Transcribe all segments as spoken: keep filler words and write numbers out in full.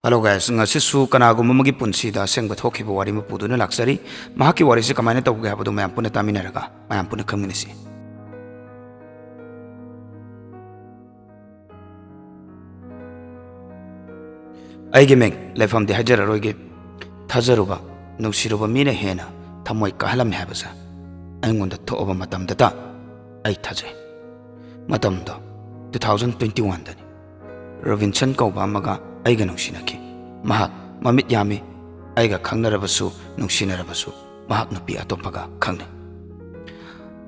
Hello guys, ꯉꯁꯤꯁꯨ ꯀꯅꯥꯒꯨꯝꯕ ꯑꯃꯒꯤ ꯄꯨꯟꯁꯤꯗ ꯑꯁꯦꯡꯕ ꯊꯣꯛꯈꯤꯕ ꯋꯥꯔꯤ ꯑꯃ ꯄꯨꯗꯨꯅ ꯂꯥꯛꯆꯔꯤ꯫ ꯃꯍꯥꯛꯀꯤ ꯋꯥꯔꯤꯁꯤ ꯀꯃꯥꯏꯅ ꯇꯧꯒꯦ ꯍꯥꯏꯕꯗꯨ ꯃꯌꯥꯝ ꯄꯨꯟꯅ ꯇꯥꯃꯤꯟꯅꯔꯒ ꯃꯌꯥꯝ ꯄꯨꯟꯅ ꯈꯪꯃꯤꯟꯅꯁꯤ꯫ ꯑꯩꯒꯤ ꯃꯤꯡ, ꯂꯩꯐꯝꯗꯤ ꯍꯥꯏꯖꯔꯔꯣꯏꯒꯦ꯫ ꯊꯥꯖꯔꯨꯕ, ꯅꯨꯡꯁꯤꯔꯨꯕ ꯃꯤꯅ ꯍꯦꯟꯅ ꯊꯃꯣꯏ ꯀꯥꯍꯜꯂꯝꯃꯤ ꯍꯥꯏꯕꯁꯦ ꯑꯩꯉꯣꯟꯗ ꯊꯣꯛꯑꯕ ꯃꯇꯝꯗꯇ ꯑꯩ ꯊꯥꯖꯩ꯫ ꯃꯇꯝꯗꯣ two thousand twenty one ꯗꯅꯤ꯫ ꯔꯣꯕꯤꯟꯁꯟ ꯀꯧꯕ ꯑꯃꯒ ꯑꯩꯒ ꯅꯨꯡꯁꯤꯅꯈꯤ꯫ ꯃꯍꯥꯛ ꯃꯃꯤꯠ ꯌꯥꯝꯃꯤ꯫ ꯑꯩꯒ ꯈꯪꯅꯔꯕꯁꯨ, ꯅꯨꯡꯁꯤꯅꯔꯕꯁꯨ, ꯃꯍꯥꯛ ꯅꯨꯄꯤ ꯑꯇꯣꯞꯄꯒ ꯈꯪꯅꯩ꯫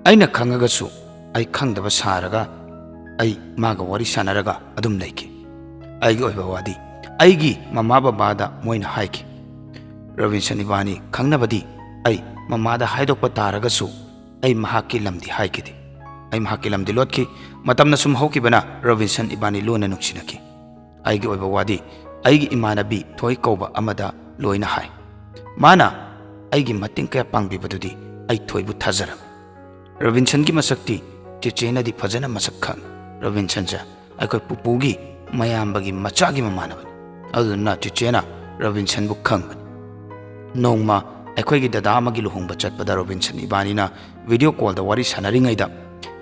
ꯑꯩꯅ ꯈꯪꯉꯒꯁꯨ ꯑꯩ ꯈꯪꯗꯕ ꯁꯥꯔꯒ ꯑꯩ ꯃꯥꯒ ꯋꯥꯔꯤ ꯁꯥꯟꯅꯔꯒ ꯑꯗꯨꯝ ꯂꯩꯈꯤ꯫ ꯑꯩꯒꯤ ꯑꯣꯏꯕ ꯋꯥꯗꯤ ꯑꯩꯒꯤ ꯃꯃꯥ ꯕꯕꯥꯗ ꯃꯣꯏꯅ ꯍꯥꯏꯈꯤ꯫ ꯔꯣꯕꯤꯟꯁꯟ ꯏꯕꯥꯅꯤ ꯈꯪꯅꯕꯗꯤ ꯑꯩ ꯃꯃꯥꯗ ꯍꯥꯏꯗꯣꯛꯄ ꯇꯥꯔꯒꯁꯨ ꯑꯩ ꯃꯍꯥꯛꯀꯤ ꯂꯝꯗꯤ ꯍꯥꯏꯈꯤꯗꯦ꯫ ꯑꯩ ꯃꯍꯥꯛꯀꯤ ꯂꯝꯗꯤ ꯂꯣꯠꯈꯤ꯫ ꯃꯇꯝꯅ ꯁꯨꯝ ꯍꯧꯈꯤꯕꯅ ꯔꯣꯕꯤꯟꯁꯟ ꯏꯕꯥꯅꯤ ꯂꯣꯟꯅ ꯅꯨꯡꯁꯤꯅꯈꯤ꯫ ꯑꯩꯒꯤ ꯑꯣꯏꯕ ꯋꯥꯗꯤ ꯑꯩꯒꯤ ꯏꯃꯥꯟꯅꯕꯤ ꯊꯣꯏ ꯀꯧꯕ ꯑꯃꯗ ꯂꯣꯏꯅ ꯍꯥꯏ꯫ ꯃꯥꯅ ꯑꯩꯒꯤ ꯃꯇꯦꯡ ꯀꯌꯥ ꯄꯥꯡꯕꯤꯕꯗꯨꯗꯤ ꯑꯩ ꯊꯣꯏꯕꯨ ꯊꯥꯖꯔꯝꯃꯤ꯫ ꯔꯣꯕꯤꯟꯁꯟꯒꯤ ꯃꯁꯛꯇꯤ ꯆꯦꯆꯦꯅꯗꯤ ꯐꯖꯅ ꯃꯁꯛ ꯈꯪꯉꯤ꯫ ꯔꯣꯕꯤꯟꯁꯟꯁꯦ ꯑꯩꯈꯣꯏ ꯄꯨꯄꯨꯒꯤ ꯃꯌꯥꯝꯕꯒꯤ ꯃꯆꯥꯒꯤ ꯃꯃꯥꯟꯅꯕꯅꯤ꯫ ꯑꯗꯨꯗꯨꯅ ꯆꯦꯆꯦꯅ ꯔꯣꯕꯤꯟꯁꯟꯕꯨ ꯈꯪꯕꯅꯤ꯫ ꯅꯣꯡꯃ ꯑꯩꯈꯣꯏꯒꯤ ꯗꯗꯥ ꯑꯃꯒꯤ ꯂꯨꯍꯣꯡꯕ ꯆꯠꯄꯗ ꯔꯣꯕꯤꯟꯁꯟ ꯏꯕꯥꯅꯤꯅ video call ꯗ ꯋꯥꯔꯤ ꯁꯥꯟꯅꯔꯤꯉꯩꯗ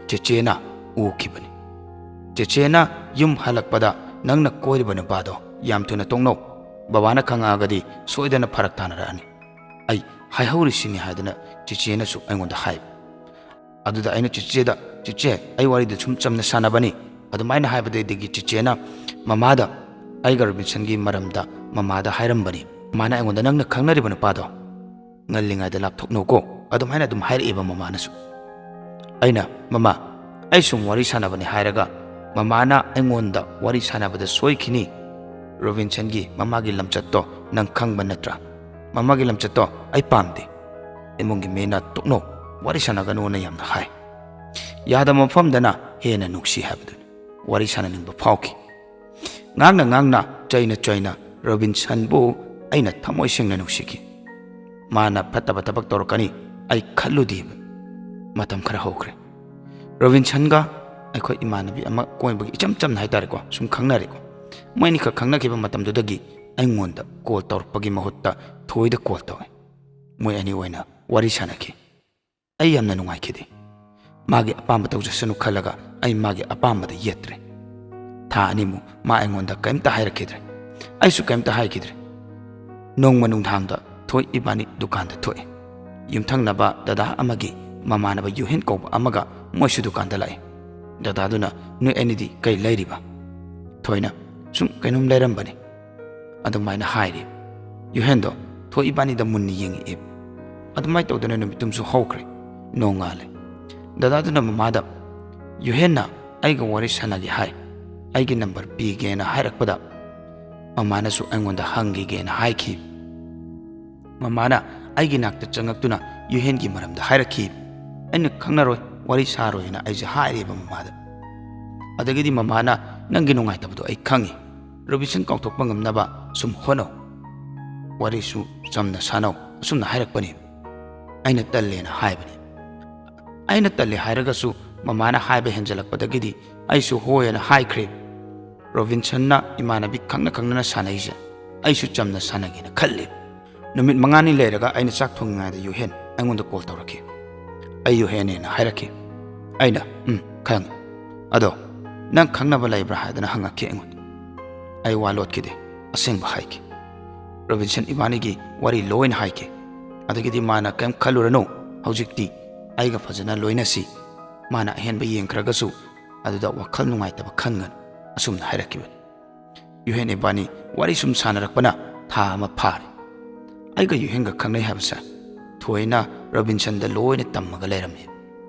ꯆꯦꯆꯦꯅ ꯎꯈꯤꯕꯅꯤ꯫ ꯆꯦꯆꯦꯅ ꯌꯨꯝ ꯍꯜꯂꯛꯄꯗ, "ꯅꯪꯅ ꯀꯣꯏꯔꯤꯕ ꯅꯨꯄꯥꯗꯣ ꯌꯥꯝ ꯊꯨꯅ ꯇꯣꯛꯅꯧ, ꯕꯕꯥꯅ ꯈꯪꯉꯛꯑꯒꯗꯤ ꯁꯣꯏꯗꯅ ꯐꯔꯛ ꯇꯥꯅꯔꯛꯑꯅꯤ꯫ ꯑꯩ ꯍꯥꯏꯍꯧꯔꯤꯁꯤꯅꯤ" ꯍꯥꯏꯗꯅ ꯆꯦꯆꯦꯅꯁꯨ ꯑꯩꯉꯣꯟꯗ ꯍꯥꯏ꯫ ꯑꯗꯨꯗ ꯑꯩꯅ ꯆꯦꯆꯦꯗ, "ꯆꯦꯆꯦ, ꯑꯩ ꯋꯥꯔꯤꯗꯨ ꯁꯨꯝ ꯆꯝꯅ ꯁꯥꯟꯅꯕꯅꯤ" ꯑꯗꯨꯃꯥꯏꯅ ꯍꯥꯏꯕꯗꯒꯤ ꯆꯦꯆꯦꯅ ꯃꯃꯥꯗ, ꯑꯩꯒ ꯔꯣꯕꯤꯟꯁꯟꯒꯤ ꯃꯔꯝꯗ ꯃꯃꯥꯗ ꯍꯥꯏꯔꯝꯕꯅꯤ꯫ ꯃꯃꯥꯅ ꯑꯩꯉꯣꯟꯗ, "ꯅꯪꯅ ꯈꯪꯅꯔꯤꯕ ꯅꯨꯄꯥꯗꯣ ꯉꯜꯂꯤꯉꯩꯗ ꯂꯥꯞꯊꯣꯛꯅꯧꯀꯣ" ꯑꯗꯨꯃꯥꯏꯅ ꯑꯗꯨꯝ ꯍꯥꯏꯔꯛꯑꯦꯕ ꯃꯃꯥꯅꯁꯨ꯫ ꯑꯩꯅ, "ꯃꯃꯥ, ꯑꯩ ꯁꯨꯝ ꯋꯥꯔꯤ ꯁꯥꯟꯅꯕꯅꯤ" ꯍꯥꯏꯔꯒ ꯃꯃꯥꯅ ꯑꯩꯉꯣꯟꯗ, "ꯋꯥꯔꯤ ꯁꯥꯟꯅꯕꯗ ꯁꯣꯏꯈꯤꯅꯤ, ꯔꯣꯕꯤꯟꯁꯟꯒꯤ ꯃꯃꯥꯒꯤ ꯂꯝꯆꯠꯇꯣ ꯅꯪ ꯈꯪꯕ ꯅꯠꯇ꯭ꯔꯥ? ꯃꯃꯥꯒꯤ ꯂꯝꯆꯠꯇꯣ ꯑꯩ ꯄꯥꯝꯗꯦ꯫ ꯏꯃꯨꯡꯒꯤ ꯃꯤꯅ ꯇꯣꯛꯅꯧ, ꯋꯥꯔꯤ ꯁꯥꯟꯅꯒꯅꯨꯅ ꯌꯥꯝꯅ ꯍꯥꯏ꯫ ꯌꯥꯗꯕ ꯃꯐꯝꯗꯅ ꯍꯦꯟꯅ ꯅꯨꯡꯁꯤ ꯍꯥꯏꯕꯗꯨꯅꯤ꯫ ꯋꯥꯔꯤ ꯁꯥꯟꯅꯅꯤꯡꯕ ꯐꯥꯎꯈꯤ꯫ ꯉꯥꯡꯅ ꯉꯥꯡꯅ, ꯆꯩꯅ ꯆꯩꯅ ꯔꯣꯕꯤꯟꯁꯟꯕꯨ ꯑꯩꯅ ꯊꯃꯣꯏ ꯁꯦꯡꯅ ꯅꯨꯡꯁꯤꯈꯤ꯫ ꯃꯥꯅ ꯐꯠꯇꯕ ꯊꯕꯛ ꯇꯧꯔꯛꯀꯅꯤ ꯑꯩ ꯈꯜꯂꯨꯗꯦꯕ꯫ ꯃꯇꯝ ꯈꯔ ꯍꯧꯈ꯭ꯔꯦ꯫ ꯔꯣꯕꯤꯟꯁꯟꯒ ꯑꯩꯈꯣꯏ ꯏꯃꯥꯟꯅꯕꯤ ꯑꯃ ꯀꯣꯏꯕꯒꯤ, ꯏꯆꯝ ꯆꯝꯅ ꯍꯥꯏꯇꯥꯔꯦꯀꯣ, ꯁꯨꯝ ꯈꯪꯅꯔꯦꯀꯣ꯫ ꯃꯣꯏ ꯑꯅꯤꯈꯛ ꯈꯪꯅꯈꯤꯕ ꯃꯇꯝꯗꯨꯗꯒꯤ ꯑꯩꯉꯣꯟꯗ ꯀꯣꯜ ꯇꯧꯔꯛꯄꯒꯤ ꯃꯍꯨꯠꯇ ꯊꯣꯏꯗ ꯀꯣꯜ ꯇꯧꯏ꯫ ꯃꯣꯏ ꯑꯅꯤ ꯑꯣꯏꯅ ꯋꯥꯔꯤ ꯁꯥꯟꯅꯈꯤ꯫ ꯑꯩ ꯌꯥꯝꯅ ꯅꯨꯡꯉꯥꯏꯈꯤꯗꯦ꯫ ꯃꯥꯒꯤ ꯑꯄꯥꯝꯕ ꯇꯧꯖꯁꯅꯨ ꯈꯜꯂꯒ ꯑꯩ ꯃꯥꯒꯤ ꯑꯄꯥꯝꯕꯗ ꯌꯦꯠꯇ꯭ꯔꯦ꯫ ꯊꯥ ꯑꯅꯤꯃꯨꯛ ꯃꯥ ꯑꯩꯉꯣꯟꯗ ꯀꯔꯤꯝꯇ ꯍꯥꯏꯔꯛꯈꯤꯗ꯭ꯔꯦ꯫ ꯑꯩꯁꯨ ꯀꯔꯤꯝꯇ ꯍꯥꯏꯈꯤꯗ꯭ꯔꯦ꯫ ꯅꯣꯡꯃ ꯅꯨꯡꯗꯥꯡꯗ ꯊꯣꯏ ꯏꯕꯥꯅꯤ ꯗꯨꯀꯥꯟꯗ ꯊꯣꯛꯑꯦ꯫ ꯌꯨꯝꯊꯪꯅꯕ ꯗꯗꯥ ꯑꯃꯒꯤ ꯃꯃꯥꯟꯅꯕ ꯌꯨꯍꯦꯟ ꯀꯧꯕ ꯑꯃꯒ ꯃꯣꯏꯁꯨ ꯗꯨꯀꯥꯟꯗ ꯂꯥꯛꯑꯦ꯫ ꯗꯗꯥꯗꯨꯅ, "ꯅꯣꯏ ꯑꯅꯤꯗꯤ ꯀꯩ ꯂꯩꯔꯤꯕ?" ꯊꯣꯏꯅ, "ꯁꯨꯝ ꯀꯩꯅꯣꯝ ꯂꯩꯔꯝꯕꯅꯤ"꯫ ꯑꯗꯨꯃꯥꯏꯅ ꯍꯥꯏꯔꯦ꯫ ꯌꯨꯍꯦꯟꯗꯣ ꯊꯣꯏ ꯏꯕꯥꯅꯤꯗ ꯃꯨꯟꯅ ꯌꯦꯡꯉꯛꯑꯦ꯫ ꯑꯗꯨꯃꯥꯏꯅ ꯇꯧꯗꯅ ꯅꯨꯃꯤꯠꯇꯨꯝꯁꯨ ꯍꯧꯈ꯭ꯔꯦ꯫ ꯅꯣꯡꯉꯥꯜꯂꯦ꯫ ꯗꯗꯥꯗꯨꯅ ꯃꯃꯥꯗ, "ꯌꯨꯍꯦꯟꯅ ꯑꯩꯒ ꯋꯥꯔꯤ ꯁꯥꯟꯅꯒꯦ ꯍꯥꯏ, ꯑꯩꯒꯤ ꯅꯝꯕꯔ ꯄꯤꯒꯦꯅ ꯍꯥꯏꯔꯛꯄꯗ ꯃꯃꯥꯅꯁꯨ ꯑꯩꯉꯣꯟꯗ ꯍꯪꯈꯤꯒꯦꯅ ꯍꯥꯏꯈꯤ꯫ ꯃꯃꯥꯅ ꯑꯩꯒꯤ ꯅꯥꯛꯇ ꯆꯪꯉꯛꯇꯨꯅ ꯌꯨꯍꯦꯟꯒꯤ ꯃꯔꯝꯗ ꯍꯥꯏꯔꯛꯈꯤ꯫ ꯑꯩꯅ ꯈꯪꯅꯔꯣꯏ, ꯋꯥꯔꯤ ꯁꯥꯔꯣꯏꯅ ꯑꯩꯁꯦ ꯍꯥꯏꯔꯦꯕ ꯃꯃꯥꯗ꯫ ꯑꯗꯒꯤꯗꯤ ꯃꯃꯥꯅ, "ꯅꯪꯒꯤ ꯅꯨꯡꯉꯥꯏꯇꯕꯗꯣ ꯑꯩ ꯈꯪꯉꯤ꯫ ꯔꯣꯕꯤꯟꯁꯟ ꯀꯥꯎꯊꯣꯛꯄ ꯉꯝꯅꯕ ꯁꯨꯝ ꯍꯣꯠꯅꯧ꯫ ꯋꯥꯔꯤꯁꯨ ꯆꯝꯅ ꯁꯥꯟꯅꯧ", ꯑꯁꯨꯝꯅ ꯍꯥꯏꯔꯛꯄꯅꯤ꯫ ꯑꯩꯅ ꯇꯜꯂꯦꯅ ꯍꯥꯏꯕꯅꯤ꯫ ꯑꯩꯅ ꯇꯜꯂꯦ ꯍꯥꯏꯔꯒꯁꯨ ꯃꯃꯥꯅ ꯍꯥꯏꯕ ꯍꯦꯟꯖꯜꯂꯛꯄꯗꯒꯤꯗꯤ ꯑꯩꯁꯨ ꯍꯣꯏ ꯑꯅ ꯍꯥꯏꯈ꯭ꯔꯦ꯫ ꯔꯣꯕꯤꯟꯁꯟꯅ ꯏꯃꯥꯟꯅꯕꯤ ꯈꯪꯅ ꯈꯪꯅꯅ ꯁꯥꯟꯅꯩꯁꯦ ꯑꯩꯁꯨ ꯆꯝꯅ ꯁꯥꯟꯅꯒꯦꯅ ꯈꯜꯂꯤ꯫ ꯅꯨꯃꯤꯠ ꯃꯉꯥꯅꯤ ꯂꯩꯔꯒ ꯑꯩꯅ ꯆꯥꯛ ꯊꯣꯡꯉꯤꯉꯩꯗ ꯌꯨꯍꯦꯟ ꯑꯩꯉꯣꯟꯗ ꯀꯣꯜ ꯇꯧꯔꯛꯈꯤ꯫ "ꯑꯩ ꯌꯨꯍꯦꯟꯅꯦꯅ" ꯍꯥꯏꯔꯛꯈꯤ꯫ ꯑꯩꯅ, "ꯎꯝ, ꯈꯪꯉꯤ꯫ ꯑꯗꯣ ꯅꯪ ꯈꯪꯅꯕ ꯂꯩꯕ꯭ꯔꯥ?" ꯍꯥꯏꯗꯅ ꯍꯪꯉꯛꯈꯤ ꯑꯩꯉꯣꯟꯗ꯫ ꯑꯩ ꯋꯥ ꯂꯣꯠꯈꯤꯗꯦ, ꯑꯁꯦꯡꯕ ꯍꯥꯏꯈꯤ꯫ ꯔꯣꯕꯤꯟꯁꯟ ꯏꯕꯥꯅꯤꯒꯤ ꯋꯥꯔꯤ ꯂꯣꯏꯅ ꯍꯥꯏꯈꯤ꯫ ꯑꯗꯒꯤꯗꯤ ꯃꯥꯅ, "ꯀꯩꯝ ꯈꯜꯂꯨꯔꯅꯨ, ꯍꯧꯖꯤꯛꯇꯤ ꯑꯩꯒ ꯐꯖꯅ ꯂꯣꯏꯅꯁꯤ꯫ ꯃꯥꯅ ꯑꯍꯦꯟꯕ ꯌꯦꯡꯈ꯭ꯔꯒꯁꯨ ꯑꯗꯨꯗ ꯋꯥꯈꯜ ꯅꯨꯡꯉꯥꯏꯇꯕ ꯈꯟꯒꯅꯨ", ꯑꯁꯨꯝꯅ ꯍꯥꯏꯔꯛꯈꯤꯕꯅꯤ꯫ ꯌꯨꯍꯦꯟ ꯏꯕꯥꯅꯤ ꯋꯥꯔꯤ ꯁꯨꯝ ꯁꯥꯟꯅꯔꯛꯄꯅ ꯊꯥ ꯑꯃ ꯐꯥꯔꯦ꯫ ꯑꯩꯒ ꯌꯨꯍꯦꯟꯒ ꯈꯪꯅꯩ ꯍꯥꯏꯕꯁꯦ ꯊꯣꯏꯅ ꯔꯣꯕꯤꯟꯁꯟꯗ ꯂꯣꯏꯅ ꯇꯝꯃꯒ ꯂꯩꯔꯝꯃꯤ꯫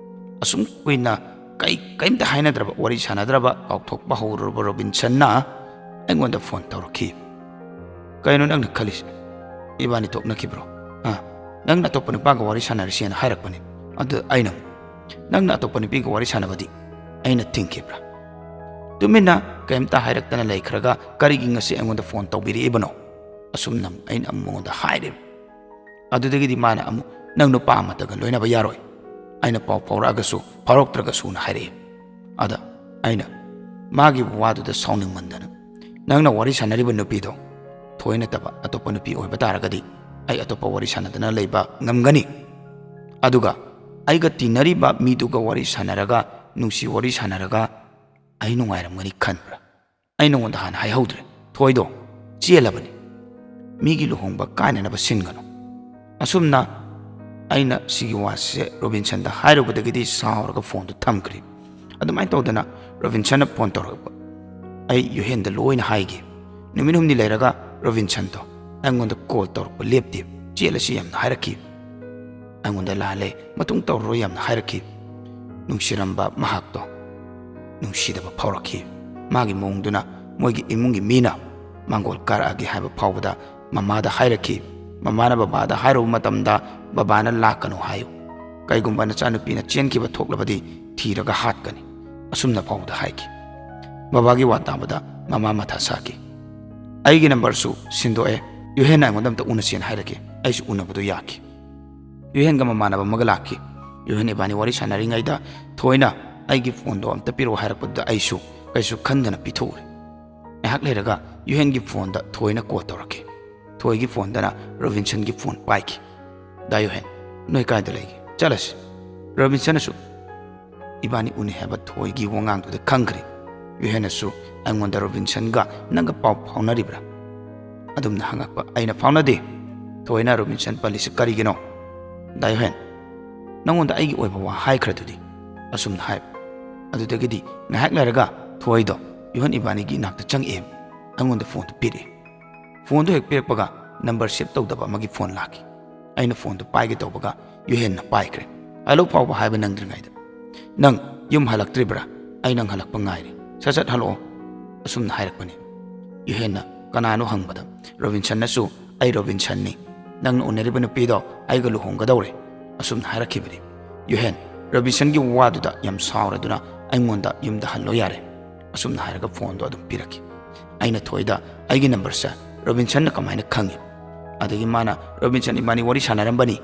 ꯑꯁꯨꯝ ꯀꯨꯏꯅ ꯀꯩ-, ꯀꯩꯝꯇ ꯍꯥꯏꯅꯗ꯭ꯔꯕ, ꯋꯥꯔꯤ ꯁꯥꯟꯅꯗ꯭ꯔꯕ ꯀꯥꯎꯊꯣꯛꯄ ꯍꯧꯔꯨꯔꯕ ꯔꯣꯕꯤꯟꯁꯟꯅ ꯑꯩꯉꯣꯟꯗ ꯐꯣꯟ ꯇꯧꯔꯛꯈꯤ꯫ "ꯀꯩꯅꯣ ꯅꯪꯅ ꯈꯜꯂꯤꯁꯦ? ꯏꯕꯥꯅꯤ ꯊꯣꯛꯅꯈꯤꯕ꯭ꯔꯣ? ꯑꯥ, ꯅꯪꯅ ꯑꯇꯣꯞꯄ ꯅꯨꯄꯥꯒ ꯋꯥꯔꯤ ꯁꯥꯟꯅꯔꯤꯁꯦꯅ" ꯍꯥꯏꯔꯛꯄꯅꯤ꯫ ꯑꯗꯨ ꯑꯩꯅ, "ꯅꯪꯅ ꯑꯇꯣꯞꯄ ꯅꯨꯄꯤꯒ ꯋꯥꯔꯤ ꯁꯥꯟꯅꯕꯗꯤ ꯑꯩꯅ ꯊꯤꯡꯈꯤꯕ꯭ꯔꯥ? ꯇꯨꯃꯤꯟꯅ ꯀꯩꯝꯇ ꯍꯥꯏꯔꯛꯇꯅ ꯂꯩꯈ꯭ꯔꯒ ꯀꯔꯤꯒꯤ ꯉꯁꯤ ꯑꯩꯉꯣꯟꯗ ꯐꯣꯟ ꯇꯧꯕꯤꯔꯛꯏꯕꯅꯣ?" ꯑꯁꯨꯝꯅ ꯑꯩꯅ ꯑꯃꯨꯛ ꯃꯉꯣꯟꯗ ꯍꯥꯏꯔꯦ꯫ ꯑꯗꯨꯗꯒꯤꯗꯤ ꯃꯥꯅ ꯑꯃꯨꯛ, "ꯅꯪ ꯅꯨꯄꯥ ꯑꯃꯠꯇꯒ ꯂꯣꯏꯅꯕ ꯌꯥꯔꯣꯏ꯫ ꯑꯩꯅ ꯄꯥꯎ ꯐꯥꯎꯔꯛꯑꯒꯁꯨ, ꯐꯥꯎꯔꯛꯇ꯭ꯔꯒꯁꯨꯅ" ꯍꯥꯏꯔꯛꯑꯦ꯫ ꯑꯗ ꯑꯩꯅ ꯃꯥꯒꯤ ꯋꯥꯗꯨꯗ ꯁꯥꯎꯅꯤꯡꯃꯟꯗꯅ, "ꯅꯪꯅ ꯋꯥꯔꯤ ꯁꯥꯟꯅꯔꯤꯕ ꯅꯨꯄꯤꯗꯣ ꯊꯣꯏ ꯊꯣꯏ ꯅꯠꯇꯕ ꯑꯇꯣꯞꯄ ꯅꯨꯄꯤ ꯑꯣꯏꯕ ꯇꯥꯔꯒꯗꯤ ꯑꯩ ꯑꯇꯣꯞꯄ ꯋꯥꯔꯤ ꯁꯥꯟꯅꯗꯅ ꯂꯩꯕ ꯉꯝꯒꯅꯤ꯫ ꯑꯗꯨꯒ ꯑꯩꯒ ꯇꯤꯟꯅꯔꯤꯕ ꯃꯤꯗꯨꯒ ꯋꯥꯔꯤ ꯁꯥꯟꯅꯔꯒ, ꯅꯨꯡꯁꯤ ꯋꯥꯔꯤ ꯁꯥꯟꯅꯔꯒ ꯑꯩ ꯅꯨꯡꯉꯥꯏꯔꯝꯒꯅꯤ ꯈꯟꯕ꯭ꯔꯥ? ꯑꯩ ꯅꯉꯣꯟꯗ ꯍꯥꯟꯅ ꯍꯥꯏꯍꯧꯗ꯭ꯔꯦ, ꯊꯣꯏꯗꯣ ꯆꯦꯜꯂꯕꯅꯤ꯫ ꯃꯤꯒꯤ ꯂꯨꯍꯣꯡꯕ ꯀꯥꯏꯅꯅꯕ ꯁꯤꯟꯒꯅꯨ꯫ ꯑꯁꯨꯝꯅ ꯑꯩꯅ ꯁꯤꯒꯤ ꯋꯥꯁꯦ ꯔꯣꯕꯤꯟꯁꯟꯗ ꯍꯥꯏꯔꯨꯕꯗꯒꯤꯗꯤ ꯁꯥꯎꯔꯒ ꯐꯣꯟꯗꯨ ꯊꯝꯈ꯭ꯔꯦ꯫ ꯑꯗꯨꯃꯥꯏꯅ ꯇꯧꯗꯅ ꯔꯣꯕꯤꯟꯁꯟꯅ ꯐꯣꯟ ꯇꯧꯔꯛꯄ꯫ ꯑꯩ ꯌꯨꯍꯦꯟꯗ ꯂꯣꯏꯅ ꯍꯥꯏꯈꯤ꯫ ꯅꯨꯃꯤꯠ ꯍꯨꯝꯅꯤ ꯂꯩꯔꯒ ꯔꯣꯕꯤꯟꯁꯟꯗꯣ ꯑꯩꯉꯣꯟꯗ ꯀꯣꯜ ꯇꯧꯔꯛꯄ ꯂꯦꯞꯇꯦ꯫ "ꯆꯦꯜꯂꯁꯤ" ꯌꯥꯝꯅ ꯍꯥꯏꯔꯛꯈꯤ꯫ ꯑꯩꯉꯣꯟꯗ "ꯂꯥꯜꯂꯦ, ꯃꯇꯨꯡ ꯇꯧꯔꯔꯣꯏ" ꯌꯥꯝꯅ ꯍꯥꯏꯔꯛꯈꯤ꯫ ꯅꯨꯡꯁꯤꯔꯝꯕ ꯃꯍꯥꯛꯇꯣ ꯅꯨꯡꯁꯤꯗꯕ ꯐꯥꯎꯔꯛꯈꯤ꯫ ꯃꯥꯒꯤ ꯃꯑꯣꯡꯗꯨꯅ ꯃꯣꯏꯒꯤ ꯏꯃꯨꯡꯒꯤ ꯃꯤꯅ ꯃꯥꯡꯒꯣꯜ ꯀꯥꯔꯛꯑꯒꯦ ꯍꯥꯏꯕ ꯐꯥꯎꯕꯗ ꯃꯃꯥꯗ ꯍꯥꯏꯔꯛꯈꯤ꯫ ꯃꯃꯥꯅ ꯕꯕꯥꯗ ꯍꯥꯏꯔꯨꯕ ꯃꯇꯝꯗ ꯕꯕꯥꯅ "ꯂꯥꯛꯀꯅꯨ ꯍꯥꯏꯌꯨ꯫ ꯀꯩꯒꯨꯝꯕ ꯅꯆꯥꯅꯨꯄꯤꯅ ꯆꯦꯟꯈꯤꯕ ꯊꯣꯛꯂꯕꯗꯤ ꯊꯤꯔꯒ ꯍꯥꯠꯀꯅꯤ", ꯑꯁꯨꯝꯅ ꯐꯥꯎꯕꯗ ꯍꯥꯏꯈꯤ꯫ ꯕꯕꯥꯒꯤ ꯋꯥ ꯇꯥꯕꯗ ꯃꯃꯥ ꯃꯊꯥ ꯁꯥꯈꯤ꯫ "ꯑꯩꯒꯤ ꯅꯝꯕꯔꯁꯨ ꯁꯤꯟꯗꯣꯛꯑꯦ꯫ ꯌꯨꯍꯦꯟꯅ ꯑꯩꯉꯣꯟꯗ ꯑꯝꯇ ꯎꯅꯁꯦꯅ ꯍꯥꯏꯔꯛꯈꯤ꯫ ꯑꯩꯁꯨ ꯎꯅꯕꯗꯣ ꯌꯥꯈꯤ꯫ ꯌꯨꯍꯦꯟꯒ ꯃꯃꯥꯟꯅꯕ ꯑꯃꯒ ꯂꯥꯛꯈꯤ꯫ ꯌꯨꯍꯦꯟ ꯏꯕꯥꯅꯤ ꯋꯥꯔꯤ ꯁꯥꯟꯅꯔꯤꯉꯩꯗ ꯊꯣꯏꯅ "ꯑꯩꯒꯤ ꯐꯣꯟꯗꯣ ꯑꯝꯇ ꯄꯤꯔꯛꯑꯣ" ꯍꯥꯏꯔꯛꯄꯗꯨꯗ ꯑꯩꯁꯨ ꯀꯩꯁꯨ ꯈꯟꯗꯅ ꯄꯤꯊꯣꯛꯎꯔꯦ꯫ ꯉꯥꯏꯍꯥꯛ ꯂꯩꯔꯒ ꯌꯨꯍꯦꯟꯒꯤ ꯐꯣꯟꯗ ꯊꯣꯏꯅ ꯀꯣꯜ ꯇꯧꯔꯛꯈꯤ꯫ ꯊꯣꯏꯒꯤ ꯐꯣꯟꯗꯅ ꯔꯣꯕꯤꯟꯁꯟꯒꯤ ꯐꯣꯟ ꯄꯥꯏꯈꯤ꯫ "ꯗꯥ ꯌꯨꯍꯦꯟ, ꯅꯣꯏ ꯀꯥꯏꯗ ꯂꯩꯒꯦ? ꯆꯠꯂꯁꯤ꯫" ꯔꯣꯕꯤꯟꯁꯟꯅꯁꯨ ꯏꯕꯥꯅꯤ ꯎꯅꯩ ꯍꯥꯏꯕ ꯊꯣꯏꯒꯤ ꯋꯥꯉꯥꯡꯗꯨꯗ ꯈꯪꯈ꯭ꯔꯦ꯫ ꯌꯨꯍꯦꯟꯅꯁꯨ ꯑꯩꯉꯣꯟꯗ "ꯔꯣꯕꯤꯟꯁꯟꯒ ꯅꯪꯒ ꯄꯥꯎ ꯐꯥꯎꯅꯔꯤꯕ꯭ꯔꯥ?" ꯑꯗꯨꯝꯅ ꯍꯪꯉꯛꯄ꯫ ꯑꯩꯅ "ꯐꯥꯎꯅꯗꯦ꯫" ꯊꯣꯏꯅ "ꯔꯣꯕꯤꯟꯁꯟ ꯄꯜꯂꯤꯁꯤ ꯀꯔꯤꯒꯤꯅꯣ?" "ꯗꯥ ꯌꯨꯍꯦꯟ, ꯅꯪꯉꯣꯟꯗ ꯑꯩꯒꯤ ꯑꯣꯏꯕ ꯋꯥ ꯍꯥꯏꯈ꯭ꯔꯗꯨꯗꯤ?" ꯑꯁꯨꯝꯅ ꯍꯥꯏꯕ꯫ ꯑꯗꯨꯗꯒꯤꯗꯤ ꯉꯥꯏꯍꯥꯛ ꯂꯩꯔꯒ ꯊꯣꯏꯗꯣ ꯌꯨꯍꯦꯟ ꯏꯕꯥꯅꯤꯒꯤ ꯏꯅꯥꯛꯇ ꯆꯪꯉꯛꯑꯦ꯫ ꯑꯩꯉꯣꯟꯗ ꯐꯣꯟꯗꯨ ꯄꯤꯔꯛꯑꯦ꯫ ꯐꯣꯟꯗꯨ ꯍꯦꯛ ꯄꯤꯔꯛꯄꯒ ꯅꯝꯕꯔ ꯁꯦꯚ ꯇꯧꯗꯕ ꯑꯃꯒꯤ ꯐꯣꯟ ꯂꯥꯛꯈꯤ꯫ ꯑꯩꯅ ꯐꯣꯟꯗꯨ ꯄꯥꯏꯒꯦ ꯇꯧꯕꯒ ꯌꯨꯍꯦꯟꯅ ꯄꯥꯏꯈ꯭ꯔꯦ꯫ "ꯍꯜꯂꯣ" ꯐꯥꯎꯕ ꯍꯥꯏꯕ ꯅꯪꯗ꯭ꯔꯤꯉꯩꯗ, "ꯅꯪ ꯌꯨꯝ ꯍꯜꯂꯛꯇ꯭ꯔꯤꯕ꯭ꯔꯥ? ꯑꯩ ꯅꯪ ꯍꯜꯂꯛꯄ ꯉꯥꯏꯔꯤ꯫ ꯁꯠ ꯁꯠ ꯍꯜꯂꯛꯑꯣ꯫" ꯑꯁꯨꯝꯅ ꯍꯥꯏꯔꯛꯄꯅꯤ꯫ ꯌꯨꯍꯦꯟꯅ "ꯀꯅꯥꯅꯣ?" ꯍꯪꯕꯗ, ꯔꯣꯕꯤꯟꯁꯟꯅꯁꯨ "ꯑꯩ ꯔꯣꯕꯤꯟꯁꯟꯅꯤ꯫ ꯅꯪꯅ ꯎꯅꯔꯤꯕ ꯅꯨꯄꯤꯗꯣ ꯑꯩꯒ ꯂꯨꯍꯣꯡꯒꯗꯧꯔꯦ", ꯑꯁꯨꯝꯅ ꯍꯥꯏꯔꯛꯈꯤꯕꯅꯤ꯫ ꯌꯨꯍꯦꯟ ꯔꯣꯕꯤꯟꯁꯟꯒꯤ ꯋꯥꯗꯨꯗ ꯌꯥꯝ ꯁꯥꯎꯔꯗꯨꯅ ꯑꯩꯉꯣꯟꯗ "ꯌꯨꯝꯗ ꯍꯜꯂꯣ ꯌꯥꯔꯦ", ꯑꯁꯨꯝꯅ ꯍꯥꯏꯔꯒ ꯐꯣꯟꯗꯣ ꯑꯗꯨꯝ ꯄꯤꯔꯛꯈꯤ꯫ ꯑꯩꯅ ꯊꯣꯏꯗ "ꯑꯩꯒꯤ ꯅꯝꯕꯔꯁꯦ ꯔꯣꯕꯤꯟꯁꯟꯅ ꯀꯃꯥꯏꯅ ꯈꯪꯉꯤ? ꯑꯗꯒꯤ ꯃꯥꯅ ꯔꯣꯕꯤꯟꯁꯟ ꯏꯕꯥꯅꯤ ꯋꯥꯔꯤ ꯁꯥꯟꯅꯔꯝꯕꯅꯤ꯫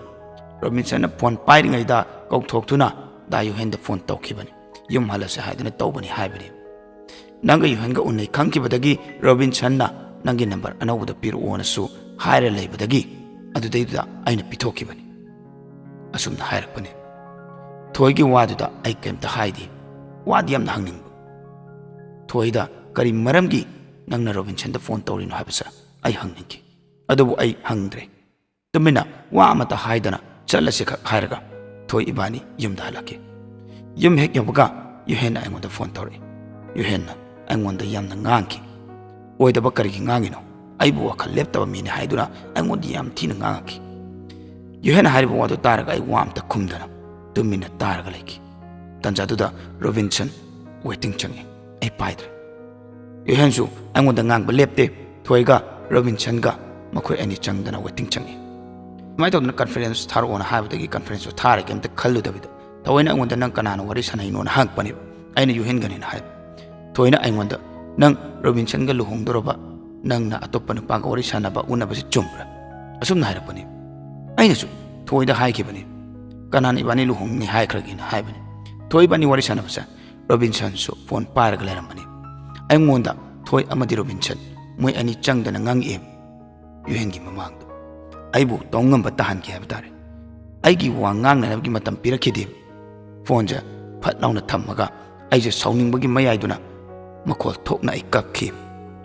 ꯔꯣꯕꯤꯟꯁꯟꯅ ꯐꯣꯟ ꯄꯥꯏꯔꯤꯉꯩꯗ ꯀꯧꯊꯣꯛꯇꯨꯅ ꯗꯥ ꯌꯨꯍꯦꯟꯗ ꯐꯣꯟ ꯇꯧꯈꯤꯕꯅꯤ꯫ ꯌꯨꯝ ꯍꯜꯂꯁꯦ ꯍꯥꯏꯗꯨꯅ ꯇꯧꯕꯅꯤ" ꯍꯥꯏꯕꯅꯤ꯫ "ꯅꯪꯒ ꯌꯨꯍꯦꯟꯒ ꯎꯅꯩ ꯈꯪꯈꯤꯕꯗꯒꯤ ꯔꯣꯕꯤꯟꯁꯟꯅ ꯅꯪꯒꯤ ꯅꯝꯕꯔ ꯑꯅꯧꯕꯗ ꯄꯤꯔꯛꯑꯣꯅꯁꯨ ꯍꯥꯏꯔ ꯂꯩꯕꯗꯒꯤ ꯑꯗꯨꯗꯩꯗꯨꯗ ꯑꯩꯅ ꯄꯤꯊꯣꯛꯈꯤꯕꯅꯤ꯫ ꯑꯁꯨꯝꯅ ꯍꯥꯏꯔꯛꯄꯅꯦ꯫ ꯊꯣꯏꯒꯤ ꯋꯥꯗꯨꯗ ꯑꯩ ꯀꯩꯝꯇ ꯍꯥꯏꯗꯦ꯫ ꯋꯥꯗꯤ ꯌꯥꯝꯅ ꯍꯪꯅꯤꯡꯕ꯫ ꯊꯣꯏꯗ ꯀꯔꯤ ꯃꯔꯝꯒꯤ ꯅꯪꯅ ꯔꯣꯕꯤꯟꯁꯟꯗ ꯐꯣꯟ ꯇꯧꯔꯤꯅꯣ ꯍꯥꯏꯕꯁꯦ ꯑꯩ ꯍꯪꯅꯤꯡꯈꯤ꯫ ꯑꯗꯨꯕꯨ ꯑꯩ ꯍꯪꯗ꯭ꯔꯦ꯫ ꯇꯨꯃꯤꯟꯅ ꯋꯥ ꯑꯃꯠꯇ ꯍꯥꯏꯗꯅ ꯆꯠꯂꯁꯤ ꯈꯛ ꯍꯥꯏꯔꯒ ꯊꯣꯏ ꯏꯕꯥꯅꯤ ꯌꯨꯝꯗ ꯍꯜꯂꯛꯈꯤ꯫ ꯌꯨꯝ ꯍꯦꯛ ꯌꯧꯕꯒ ꯌꯨꯍꯦꯟꯅ ꯑꯩꯉꯣꯟꯗ ꯐꯣꯟ ꯇꯧꯔꯛꯏ꯫ ꯌꯨꯍꯦꯟꯅ ꯑꯩꯉꯣꯟꯗ ꯌꯥꯝꯅ ꯉꯥꯡꯈꯤ꯫ ꯑꯣꯏꯗꯕ ꯀꯔꯤꯒꯤ ꯉꯥꯡꯉꯤꯅꯣ? ꯑꯩꯕꯨ ꯋꯥꯈꯜ ꯂꯦꯞꯇꯕ ꯃꯤꯅꯤ ꯍꯥꯏꯗꯨꯅ ꯑꯩꯉꯣꯟꯗ ꯌꯥꯝ ꯊꯤꯅ ꯉꯥꯡꯉꯛꯈꯤ꯫ ꯌꯨꯍꯦꯟꯅ ꯍꯥꯏꯔꯤꯕ ꯋꯥꯗꯨ ꯇꯥꯔꯒ ꯑꯩ ꯋꯥ ꯑꯝꯇ ꯈꯨꯝꯗꯅ ꯇꯨꯃꯤꯟꯅ ꯇꯥꯔꯒ ꯂꯩꯈꯤ꯫ ꯇꯟꯖꯥꯗꯨꯗ ꯔꯣꯕꯤꯟꯁꯟ ꯋꯦꯇꯤꯡ ꯆꯪꯉꯤ꯫ ꯑꯩ ꯄꯥꯏꯗ꯭ꯔꯦ꯫ ꯌꯨꯍꯦꯟꯁꯨ ꯑꯩꯉꯣꯟꯗ ꯉꯥꯡꯕ ꯂꯦꯞꯇꯦ꯫ ꯊꯣꯏꯒ ꯔꯣꯕꯤꯟꯁꯟꯒ ꯃꯈꯣꯏ ꯑꯅꯤ ꯆꯪꯗꯅ ꯋꯦꯇꯤꯡ ꯆꯪꯉꯤ꯫ ꯁꯨꯃꯥꯏꯅ ꯇꯧꯗꯅ ꯀꯟꯐꯔꯦꯟꯁ ꯊꯥꯔꯛꯑꯣꯅ ꯍꯥꯏꯕꯗꯒꯤ ꯀꯟꯐꯔꯦꯟꯁꯇꯣ ꯊꯥꯔꯒꯦ ꯑꯝꯇ ꯈꯜꯂꯨꯗꯕꯤꯗ ꯊꯑꯣꯏꯅ ꯑꯩꯉꯣꯟꯗ "ꯅꯪ ꯀꯅꯥꯅ ꯋꯥꯔꯤ ꯁꯥꯟꯅꯩꯅꯣꯅ?" ꯍꯪꯉꯛꯄꯅꯦꯕ꯫ ꯑꯩꯅ "ꯌꯨꯍꯦꯟꯒꯅꯦꯅ" ꯍꯥꯏꯕ꯫ ꯊꯣꯏꯅ ꯑꯩꯉꯣꯟꯗ "ꯅꯪ ꯔꯣꯕꯤꯟꯁꯟꯒ ꯂꯨꯍꯣꯡꯗꯣꯔꯕ, ꯅꯪꯅ ꯑꯇꯣꯞꯄ ꯅꯨꯄꯥꯒ ꯋꯥꯔꯤ ꯁꯥꯟꯅꯕ ꯎꯅꯕꯁꯤ ꯆꯨꯝꯕ꯭ꯔꯥ?" ꯑꯁꯨꯝꯅ ꯍꯥꯏꯔꯛꯄꯅꯦ꯫ ꯑꯩꯅꯁꯨ ꯊꯣꯏꯗ ꯍꯥꯏꯈꯤꯕꯅꯤ, "ꯀꯅꯥꯅ ꯏꯕꯥꯅꯤ ꯂꯨꯍꯣꯡꯅꯤ ꯍꯥꯏꯈ꯭ꯔꯒꯦꯅ?" ꯍꯥꯏꯕꯅꯤ꯫ ꯊꯣꯏ ꯏꯕꯥꯅꯤ ꯋꯥꯔꯤ ꯁꯥꯟꯅꯕꯁꯦ ꯔꯣꯕꯤꯟꯁꯟꯁꯨ ꯐꯣꯟ ꯄꯥꯏꯔꯒ ꯂꯩꯔꯝꯕꯅꯤ꯫ ꯑꯩꯉꯣꯟꯗ ꯊꯣꯏ ꯑꯃꯗꯤ ꯔꯣꯕꯤꯟꯁꯟ ꯃꯣꯏ ꯑꯅꯤ ꯆꯪꯗꯅ ꯉꯥꯡꯉꯛꯑꯦ꯫ ꯌꯨꯍꯦꯟꯒꯤ ꯃꯃꯥꯡꯗ ꯑꯩꯕꯨ ꯇꯧ ꯉꯝꯕ ꯇꯥꯍꯟꯒꯦ ꯍꯥꯏꯕ ꯇꯥꯔꯦ꯫ ꯑꯩꯒꯤ ꯋꯥ ꯉꯥꯡꯅꯅꯕꯒꯤ ꯃꯇꯝ ꯄꯤꯔꯛꯈꯤꯗꯦ꯫ ꯐꯣꯟꯁꯦ ꯐꯠ ꯂꯥꯎꯅ ꯊꯝꯃꯒ ꯑꯩꯁꯦ ꯁꯥꯎꯅꯤꯡꯕꯒꯤ ꯃꯌꯥꯏꯗꯨꯅ ꯃꯈꯣꯜ ꯊꯣꯛꯅ ꯑꯩ ꯀꯞꯈꯤ꯫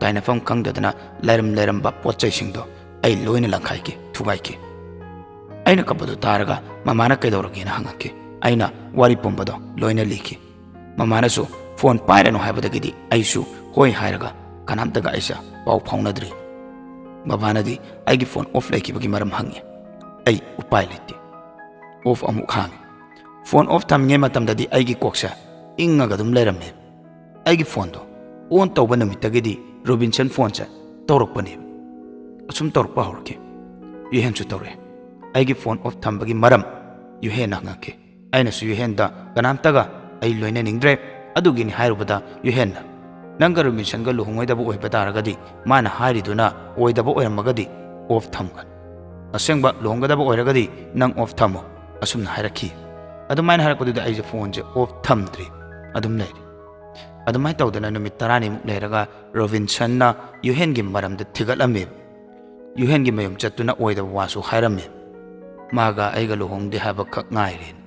ꯇꯥꯏꯅꯐꯝ ꯈꯪꯗꯗꯅ ꯂꯩꯔꯝ ꯂꯩꯔꯝꯕ ꯄꯣꯠ ꯆꯩꯁꯤꯡꯗꯣ ꯑꯩ ꯂꯣꯏꯅ ꯂꯪꯈꯥꯏꯈꯤ, ꯊꯨꯒꯥꯏꯈꯤ꯫ ꯑꯩꯅ ꯀꯞꯄꯗꯨ ꯇꯥꯔꯒ ꯃꯃꯥꯅ "ꯀꯩꯗꯧꯔꯒꯦꯅ?" ꯍꯪꯉꯛꯈꯤ꯫ ꯑꯩꯅ ꯋꯥꯔꯤ ꯄꯨꯝꯕꯗꯣ ꯂꯣꯏꯅ ꯂꯤꯈꯤ꯫ ꯃꯃꯥꯅꯁꯨ "ꯐꯣꯟ ꯄꯥꯏꯔꯅꯨ" ꯍꯥꯏꯕꯗꯒꯤꯗꯤ ꯑꯩꯁꯨ "ꯍꯣꯏ" ꯍꯥꯏꯔꯒ ꯀꯅꯥꯝꯇꯒ ꯑꯩꯁꯦ ꯄꯥꯎ ꯐꯥꯎꯅꯗ꯭ꯔꯤ꯫ ꯃꯃꯥꯅꯗꯤ ꯑꯩꯒꯤ ꯐꯣꯟ ꯑꯣꯐ ꯂꯩꯈꯤꯕꯒꯤ ꯃꯔꯝ ꯍꯪꯉꯤ꯫ ꯑꯩ ꯎꯄꯥꯏ ꯂꯩꯇꯦ꯫ ꯑꯣꯐ ꯑꯃꯨꯛ ꯍꯥꯡꯉꯤ꯫ ꯐꯣꯟ ꯑꯣꯐ ꯊꯝꯃꯤꯉꯩ ꯃꯇꯝꯗꯗꯤ ꯑꯩꯒꯤ ꯀꯣꯛꯁꯦ ꯏꯪꯉꯒ ꯑꯗꯨꯝ ꯂꯩꯔꯝꯃꯦ꯫ ꯑꯩꯒꯤ ꯐꯣꯟꯗꯣ ꯑꯣꯟ ꯇꯧꯕ ꯅꯨꯃꯤꯠꯇꯒꯤꯗꯤ ꯔꯣꯕꯤꯟꯁꯟ ꯐꯣꯟꯁꯦ ꯇꯧꯔꯛꯄꯅꯦꯕ꯫ ꯑꯁꯨꯝ ꯇꯧꯔꯛꯄ ꯍꯧꯔꯛꯈꯤ꯫ ꯌꯨꯍꯦꯟꯁꯨ ꯇꯧꯔꯛꯑꯦ꯫ ꯑꯩꯒꯤ ꯐꯣꯟ ꯑꯣꯐ ꯊꯝꯕꯒꯤ ꯃꯔꯝ ꯌꯨꯍꯦꯟꯅ ꯍꯪꯉꯛꯈꯤ꯫ ꯑꯩꯅꯁꯨ ꯌꯨꯍꯦꯟꯗ ꯀꯅꯥꯝꯇꯒ ꯑꯩ ꯂꯣꯏꯅꯅꯤꯡꯗ꯭ꯔꯦ, ꯑꯗꯨꯒꯤꯅꯤ ꯍꯥꯏꯔꯨꯕꯗ ꯌꯨꯍꯦꯟꯅ "ꯅꯪꯒ ꯔꯣꯕꯤꯟꯁꯟꯒ ꯂꯨꯍꯣꯡꯉꯣꯏꯗꯕ ꯑꯣꯏꯕ ꯇꯥꯔꯒꯗꯤ, ꯃꯥꯅ ꯍꯥꯏꯔꯤꯗꯨꯅ ꯑꯣꯏꯗꯕ ꯑꯣꯏꯔꯝꯃꯒꯗꯤ ꯑꯣꯐ ꯊꯝꯒꯅꯨ꯫ ꯑꯁꯦꯡꯕ ꯂꯨꯍꯣꯡꯒꯗꯕ ꯑꯣꯏꯔꯒꯗꯤ ꯅꯪ ꯑꯣꯐ ꯊꯝꯃꯣ", ꯑꯁꯨꯝꯅ ꯍꯥꯏꯔꯛꯈꯤ꯫ ꯑꯗꯨꯃꯥꯏꯅ ꯍꯥꯏꯔꯛꯄꯗꯨꯗ ꯑꯩꯁꯦ ꯐꯣꯟꯁꯦ ꯑꯣꯐ ꯊꯝꯗ꯭ꯔꯤ, ꯑꯗꯨꯝ ꯂꯩꯔꯤ꯫ ꯑꯗꯨꯃꯥꯏꯅ ꯇꯧꯗꯅ ꯅꯨꯃꯤꯠ ꯇꯔꯥꯅꯤꯃꯨꯛ ꯂꯩꯔꯒ ꯔꯣꯕꯤꯟꯁꯟꯅ ꯌꯨꯍꯦꯟꯒꯤ ꯃꯔꯝꯗ ꯊꯤꯒꯠꯂꯝꯃꯦ꯫ ꯌꯨꯍꯦꯟꯒꯤ ꯃꯌꯨꯝ ꯆꯠꯇꯨꯅ ꯑꯣꯏꯗꯕ ꯋꯥꯁꯨ ꯍꯥꯏꯔꯝꯃꯦ꯫ ꯃꯥꯒ ꯑꯩꯒ ꯂꯨꯍꯣꯡꯗꯦ ꯍꯥꯏꯕꯈꯛ ꯉꯥꯏꯔꯦꯅ꯫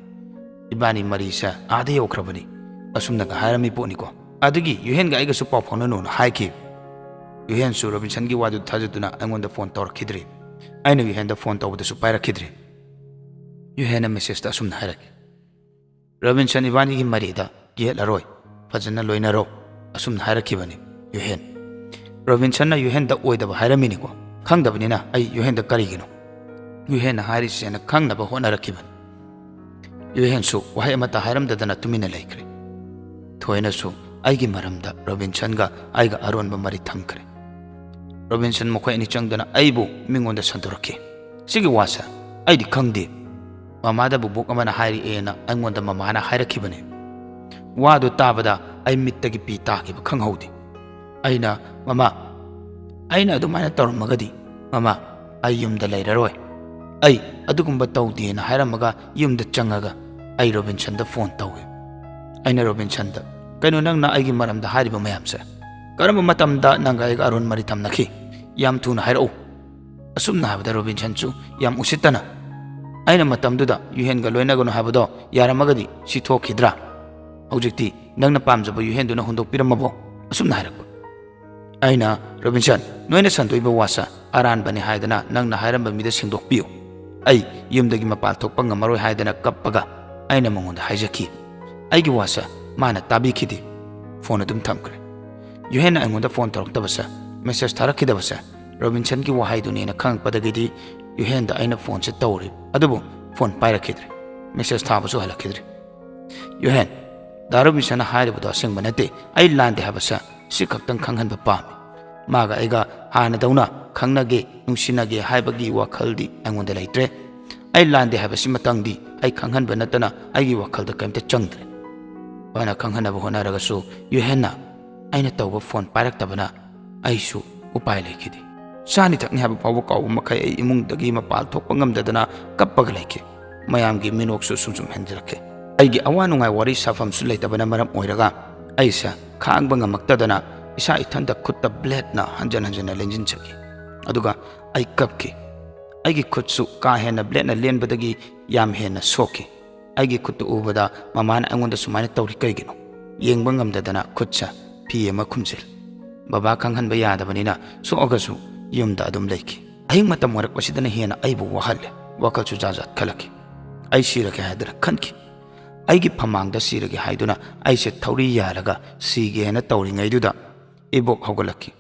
ꯏꯕꯥꯅꯤ ꯃꯔꯤꯁꯦ ꯑꯥꯗ ꯌꯧꯈ꯭ꯔꯕꯅꯤ, ꯑꯁꯨꯝꯅꯒ ꯍꯥꯏꯔꯝꯃꯤ ꯄꯣꯠꯅꯤꯀꯣ꯫ ꯑꯗꯨꯒꯤ ꯌꯨꯍꯦꯟꯒ ꯑꯩꯒꯁꯨ ꯄꯥꯎ ꯐꯥꯎꯅꯅꯨꯅ ꯍꯥꯏꯈꯤ꯫ ꯌꯨꯍꯦꯟꯁꯨ ꯔꯣꯕꯤꯟꯁꯟꯒꯤ ꯋꯥꯗꯨ ꯊꯥꯖꯗꯨꯅ ꯑꯩꯉꯣꯟꯗ ꯐꯣꯟ ꯇꯧꯔꯛꯈꯤꯗ꯭ꯔꯦ꯫ ꯑꯩꯅ ꯌꯨꯍꯦꯟꯗ ꯐꯣꯟ ꯇꯧꯕꯗꯁꯨ ꯄꯥꯏꯔꯛꯈꯤꯗ꯭ꯔꯦ꯫ ꯌꯨꯍꯦꯟꯅ ꯃꯦꯁꯦꯖꯇ ꯑꯁꯨꯝꯅ ꯍꯥꯏꯔꯛꯈꯤ: "ꯔꯣꯕꯤꯟꯁꯟ ꯏꯕꯥꯅꯤꯒꯤ ꯃꯔꯤꯗ ꯌꯦꯠꯂꯔꯣꯏ, ꯐꯖꯅ ꯂꯣꯏꯅꯔꯣ", ꯑꯁꯨꯝꯅ ꯍꯥꯏꯔꯛꯈꯤꯕꯅꯤ ꯌꯨꯍꯦꯟ꯫ ꯔꯣꯕꯤꯟꯁꯟꯅ ꯌꯨꯍꯦꯟꯗ ꯑꯣꯏꯗꯕ ꯍꯥꯏꯔꯝꯃꯤꯅꯤꯀꯣ꯫ ꯈꯪꯗꯕꯅꯤꯅ ꯑꯩ ꯌꯨꯍꯦꯟꯗ ꯀꯔꯤꯒꯤꯅꯣ ꯌꯨꯍꯦꯟꯅ ꯍꯥꯏꯔꯤꯁꯦꯅ ꯈꯪꯅꯕ ꯍꯣꯠꯅꯔꯛꯈꯤꯕꯅꯤ꯫ ꯌꯨꯍꯦꯟꯁꯨ ꯋꯥꯍꯩ ꯑꯃꯠꯇ ꯍꯥꯏꯔꯝꯗꯗꯅ ꯇꯨꯃꯤꯟꯅ ꯂꯩꯈ꯭ꯔꯦ꯫ ꯊꯣꯏꯅꯁꯨ ꯑꯩꯒꯤ ꯃꯔꯝꯗ ꯔꯣꯕꯤꯟꯁꯟꯒ ꯑꯩꯒ ꯑꯔꯣꯟꯕ ꯃꯔꯤ ꯊꯝꯈ꯭ꯔꯦ꯫ ꯔꯣꯕꯤꯟꯁꯟ ꯃꯈꯣꯏ ꯑꯅꯤ ꯆꯪꯗꯨꯅ ꯑꯩꯕꯨ ꯃꯤꯉꯣꯟꯗ ꯁꯟꯗꯣꯔꯛꯈꯤ꯫ ꯁꯤꯒꯤ ꯋꯥꯁꯦ ꯑꯩꯗꯤ ꯈꯪꯗꯦ꯫ ꯃꯃꯥꯗ ꯕꯨꯕꯣꯛ ꯑꯃꯅ ꯍꯥꯏꯔꯛꯑꯦꯅ ꯑꯩꯉꯣꯟꯗ ꯃꯃꯥꯅ ꯍꯥꯏꯔꯛꯈꯤꯕꯅꯤ꯫ ꯋꯥꯗꯨ ꯇꯥꯕꯗ ꯑꯩ ꯃꯤꯠꯇꯒꯤ ꯄꯤ ꯇꯥꯈꯤꯕ ꯈꯪꯍꯧꯗꯦ꯫ ꯑꯩꯅ, "ꯃꯃꯥ, ꯑꯩꯅ ꯑꯗꯨꯃꯥꯏꯅ ꯇꯧꯔꯝꯃꯒꯗꯤ, ꯃꯃꯥ, ꯑꯩ ꯌꯨꯝꯗ ꯂꯩꯔꯔꯣꯏ꯫ ꯑꯩ ꯑꯗꯨꯒꯨꯝꯕ ꯇꯧꯗꯦꯅ" ꯍꯥꯏꯔꯝꯃꯒ ꯌꯨꯝꯗ ꯆꯪꯉꯒ ꯑꯩ ꯔꯣꯕꯤꯟꯁꯟꯗ ꯐꯣꯟ ꯇꯧꯏ꯫ ꯑꯩꯅ ꯔꯣꯕꯤꯟꯁꯟꯗ, "ꯀꯩꯅꯣ ꯅꯪꯅ ꯑꯩꯒꯤ ꯃꯔꯝꯗ ꯍꯥꯏꯔꯤꯕ ꯃꯌꯥꯝꯁꯦ? ꯀꯔꯝꯕ ꯃꯇꯝꯗ ꯅꯪꯒ ꯑꯩꯒ ꯑꯔꯣꯟ ꯃꯔꯤ ꯊꯝꯅꯈꯤ? ꯌꯥꯝ ꯊꯨꯅ ꯍꯥꯏꯔꯛꯎ"꯫ ꯑꯁꯨꯝꯅ ꯍꯥꯏꯕꯗ ꯔꯣꯕꯤꯟꯁꯟꯁꯨ ꯌꯥꯝ ꯎꯁꯤꯠꯇꯅ, "ꯑꯩꯅ ꯃꯇꯝꯗꯨꯗ ꯌꯨꯍꯦꯟꯒ ꯂꯣꯏꯅꯒꯅꯨ ꯍꯥꯏꯕꯗꯣ ꯌꯥꯔꯝꯃꯒꯗꯤ ꯁꯤ ꯊꯣꯛꯈꯤꯗ꯭ꯔꯥ? ꯍꯧꯖꯤꯛꯇꯤ ꯅꯪꯅ ꯄꯥꯝꯖꯕ ꯌꯨꯍꯦꯟꯗꯨꯅ ꯍꯨꯟꯗꯣꯛꯄꯤꯔꯝꯃꯕꯣ?" ꯑꯁꯨꯝꯅ ꯍꯥꯏꯔꯛꯄ꯫ ꯑꯩꯅ, "ꯔꯣꯕꯤꯟꯁꯟ, ꯅꯣꯏꯅ ꯁꯟꯗꯣꯛꯏꯕ ꯋꯥꯁꯦ ꯑꯔꯥꯟꯕꯅꯤ ꯍꯥꯏꯗꯅ ꯅꯪꯅ ꯍꯥꯏꯔꯝꯕ ꯃꯤꯗ ꯁꯦꯡꯗꯣꯛꯄꯤꯌꯨ꯫ ꯑꯩ ꯌꯨꯝꯗꯒꯤ ꯃꯄꯥꯟ ꯊꯣꯛꯄ ꯉꯝꯃꯔꯣꯏ" ꯍꯥꯏꯗꯅ ꯀꯞꯄꯒ ꯑꯩꯅ ꯃꯉꯣꯟꯗ ꯍꯥꯏꯖꯈꯤ꯫ ꯑꯩꯒꯤ ꯋꯥꯁꯦ ꯃꯥꯅ ꯇꯥꯕꯤꯈꯤꯗꯦ꯫ ꯐꯣꯟ ꯑꯗꯨꯝ ꯊꯝꯈ꯭ꯔꯦ꯫ ꯌꯨꯍꯦꯟꯅ ꯑꯩꯉꯣꯟꯗ ꯐꯣꯟ ꯇꯧꯔꯛꯇꯕꯁꯦ, ꯃꯦꯁꯦꯖ ꯊꯥꯔꯛꯈꯤꯗꯕꯁꯦ ꯔꯣꯕꯤꯟꯁꯟꯒꯤ ꯋꯥꯍꯩꯗꯨꯅꯦꯅ ꯈꯪꯉꯛꯄꯗꯒꯤꯗꯤ ꯌꯨꯍꯦꯟꯗ ꯑꯩꯅ ꯐꯣꯟꯁꯦ ꯇꯧꯔꯦ, ꯑꯗꯨꯕꯨ ꯐꯣꯟ ꯄꯥꯏꯔꯛꯈꯤꯗ꯭ꯔꯦ, ꯃꯦꯁꯦꯖ ꯊꯥꯕꯁꯨ ꯍꯜꯂꯛꯈꯤꯗ꯭ꯔꯦ꯫ "ꯌꯨꯍꯦꯟ, ꯗꯥ ꯔꯣꯕꯤꯟꯁꯟꯅ ꯍꯥꯏꯔꯤꯕꯗꯣ ꯑꯁꯦꯡꯕ ꯅꯠꯇꯦ꯫ ꯑꯩ ꯂꯥꯟꯗꯦ ꯍꯥꯏꯕꯁꯦ ꯁꯤ ꯈꯛꯇꯪ ꯈꯪꯍꯟꯕ ꯄꯥꯝꯃꯤ꯫ ꯃꯥꯒ ꯑꯩꯒ ꯍꯥꯟꯅꯗꯧꯅ ꯈꯪꯅꯒꯦ, ꯅꯨꯡꯁꯤꯅꯒꯦ ꯍꯥꯏꯕꯒꯤ ꯋꯥꯈꯜꯗꯤ ꯑꯩꯉꯣꯟꯗ ꯂꯩꯇ꯭ꯔꯦ꯫ ꯑꯩ ꯂꯥꯟꯗꯦ ꯍꯥꯏꯕꯁꯤꯃꯇꯪꯗꯤ ꯑꯩ ꯈꯪꯍꯟꯕ ꯅꯠꯇꯅ ꯑꯩꯒꯤ ꯋꯥꯈꯜꯗ ꯀꯔꯤꯝꯇ ꯆꯪꯗ꯭ꯔꯦ"꯫ ꯐꯅ ꯈꯪꯍꯟꯅꯕ ꯍꯣꯠꯅꯔꯒꯁꯨ ꯌꯨꯍꯦꯟꯅ ꯑꯩꯅ ꯇꯧꯕ ꯐꯣꯟ ꯄꯥꯏꯔꯛꯇꯕꯅ ꯑꯩꯁꯨ ꯎꯄꯥꯏ ꯂꯩꯈꯤꯗꯦ꯫ ꯆꯥꯅꯤ ꯊꯛꯅꯤ ꯍꯥꯏꯕ ꯐꯥꯎꯕ ꯀꯥꯎꯕ ꯃꯈꯩ ꯑꯩ ꯏꯃꯨꯡꯗꯒꯤ ꯃꯄꯥꯟ ꯊꯣꯛꯄ ꯉꯝꯗꯗꯅ ꯀꯞꯄꯒ ꯂꯩꯈꯤ꯫ ꯃꯌꯥꯝꯒꯤ ꯃꯤꯅꯣꯛꯁꯨ ꯁꯨꯝ ꯁꯨꯝ ꯍꯦꯟꯖꯤꯜꯂꯛꯈꯤ꯫ ꯑꯩꯒꯤ ꯑꯋꯥ ꯅꯨꯡꯉꯥꯏ ꯋꯥꯔꯤ ꯁꯥꯐꯝꯁꯨ ꯂꯩꯇꯕꯅ ꯃꯔꯝ ꯑꯣꯏꯔꯒ ꯑꯩꯁꯦ ꯈꯥꯡꯕ ꯉꯝꯃꯛꯇꯗꯅ ꯏꯁꯥ ꯏꯊꯟꯇ ꯈꯨꯠꯇ ꯕ꯭ꯂꯦꯗꯅ ꯍꯟꯖꯟ ꯍꯟꯖꯟꯅ ꯂꯦꯟꯁꯤꯟꯖꯈꯤ꯫ ꯑꯗꯨꯒ ꯑꯩ ꯀꯞꯈꯤ꯫ ꯑꯩꯒꯤ ꯈꯨꯠꯁꯨ ꯀꯥ ꯍꯦꯟꯅ ꯕ꯭ꯂꯦꯗꯅ ꯂꯦꯟꯕꯗꯒꯤ ꯌꯥꯝ ꯍꯦꯟꯅ ꯁꯣꯛꯈꯤ꯫ ꯑꯩꯒꯤ ꯈꯨꯠꯇꯨ ꯎꯕꯗ ꯃꯃꯥꯅ ꯑꯩꯉꯣꯟꯗ ꯁꯨꯃꯥꯏꯅ ꯇꯧꯔꯤ ꯀꯩꯒꯤꯅꯣ? ꯌꯦꯡꯕ ꯉꯝꯗꯗꯅ ꯈꯨꯠꯁꯦ ꯐꯤ ꯑꯃ ꯈꯨꯝꯖꯤꯜ꯫ ꯕꯕꯥ ꯈꯪꯍꯟꯕ ꯌꯥꯗꯕꯅꯤꯅ ꯁꯣꯛꯑꯒꯁꯨ ꯌꯨꯝꯗ ꯑꯗꯨꯝ ꯂꯩꯈꯤ꯫ ꯑꯍꯤꯡ ꯃꯇꯝ ꯑꯣꯏꯔꯛꯄꯁꯤꯗꯅ ꯍꯦꯟꯅ ꯑꯩꯕꯨ ꯋꯥꯍꯜꯂꯦ꯫ ꯋꯥꯈꯜꯁꯨ ꯖꯥꯠ ꯖꯥꯠ ꯈꯜꯂꯛꯈꯤ꯫ ꯑꯩ ꯁꯤꯔꯒꯦ ꯍꯥꯏꯗꯅ ꯈꯟꯈꯤ꯫ ꯑꯩꯒꯤ ꯐꯃꯥꯡꯗ ꯁꯤꯔꯒꯦ ꯍꯥꯏꯗꯨꯅ ꯑꯩꯁꯦ ꯊꯧꯔꯤ ꯌꯥꯜꯂꯒ ꯁꯤꯒꯦꯅ ꯇꯧꯔꯤꯉꯩꯗꯨꯗ ꯏꯕꯣꯛ ꯍꯧꯒꯠꯂꯛꯈꯤ꯫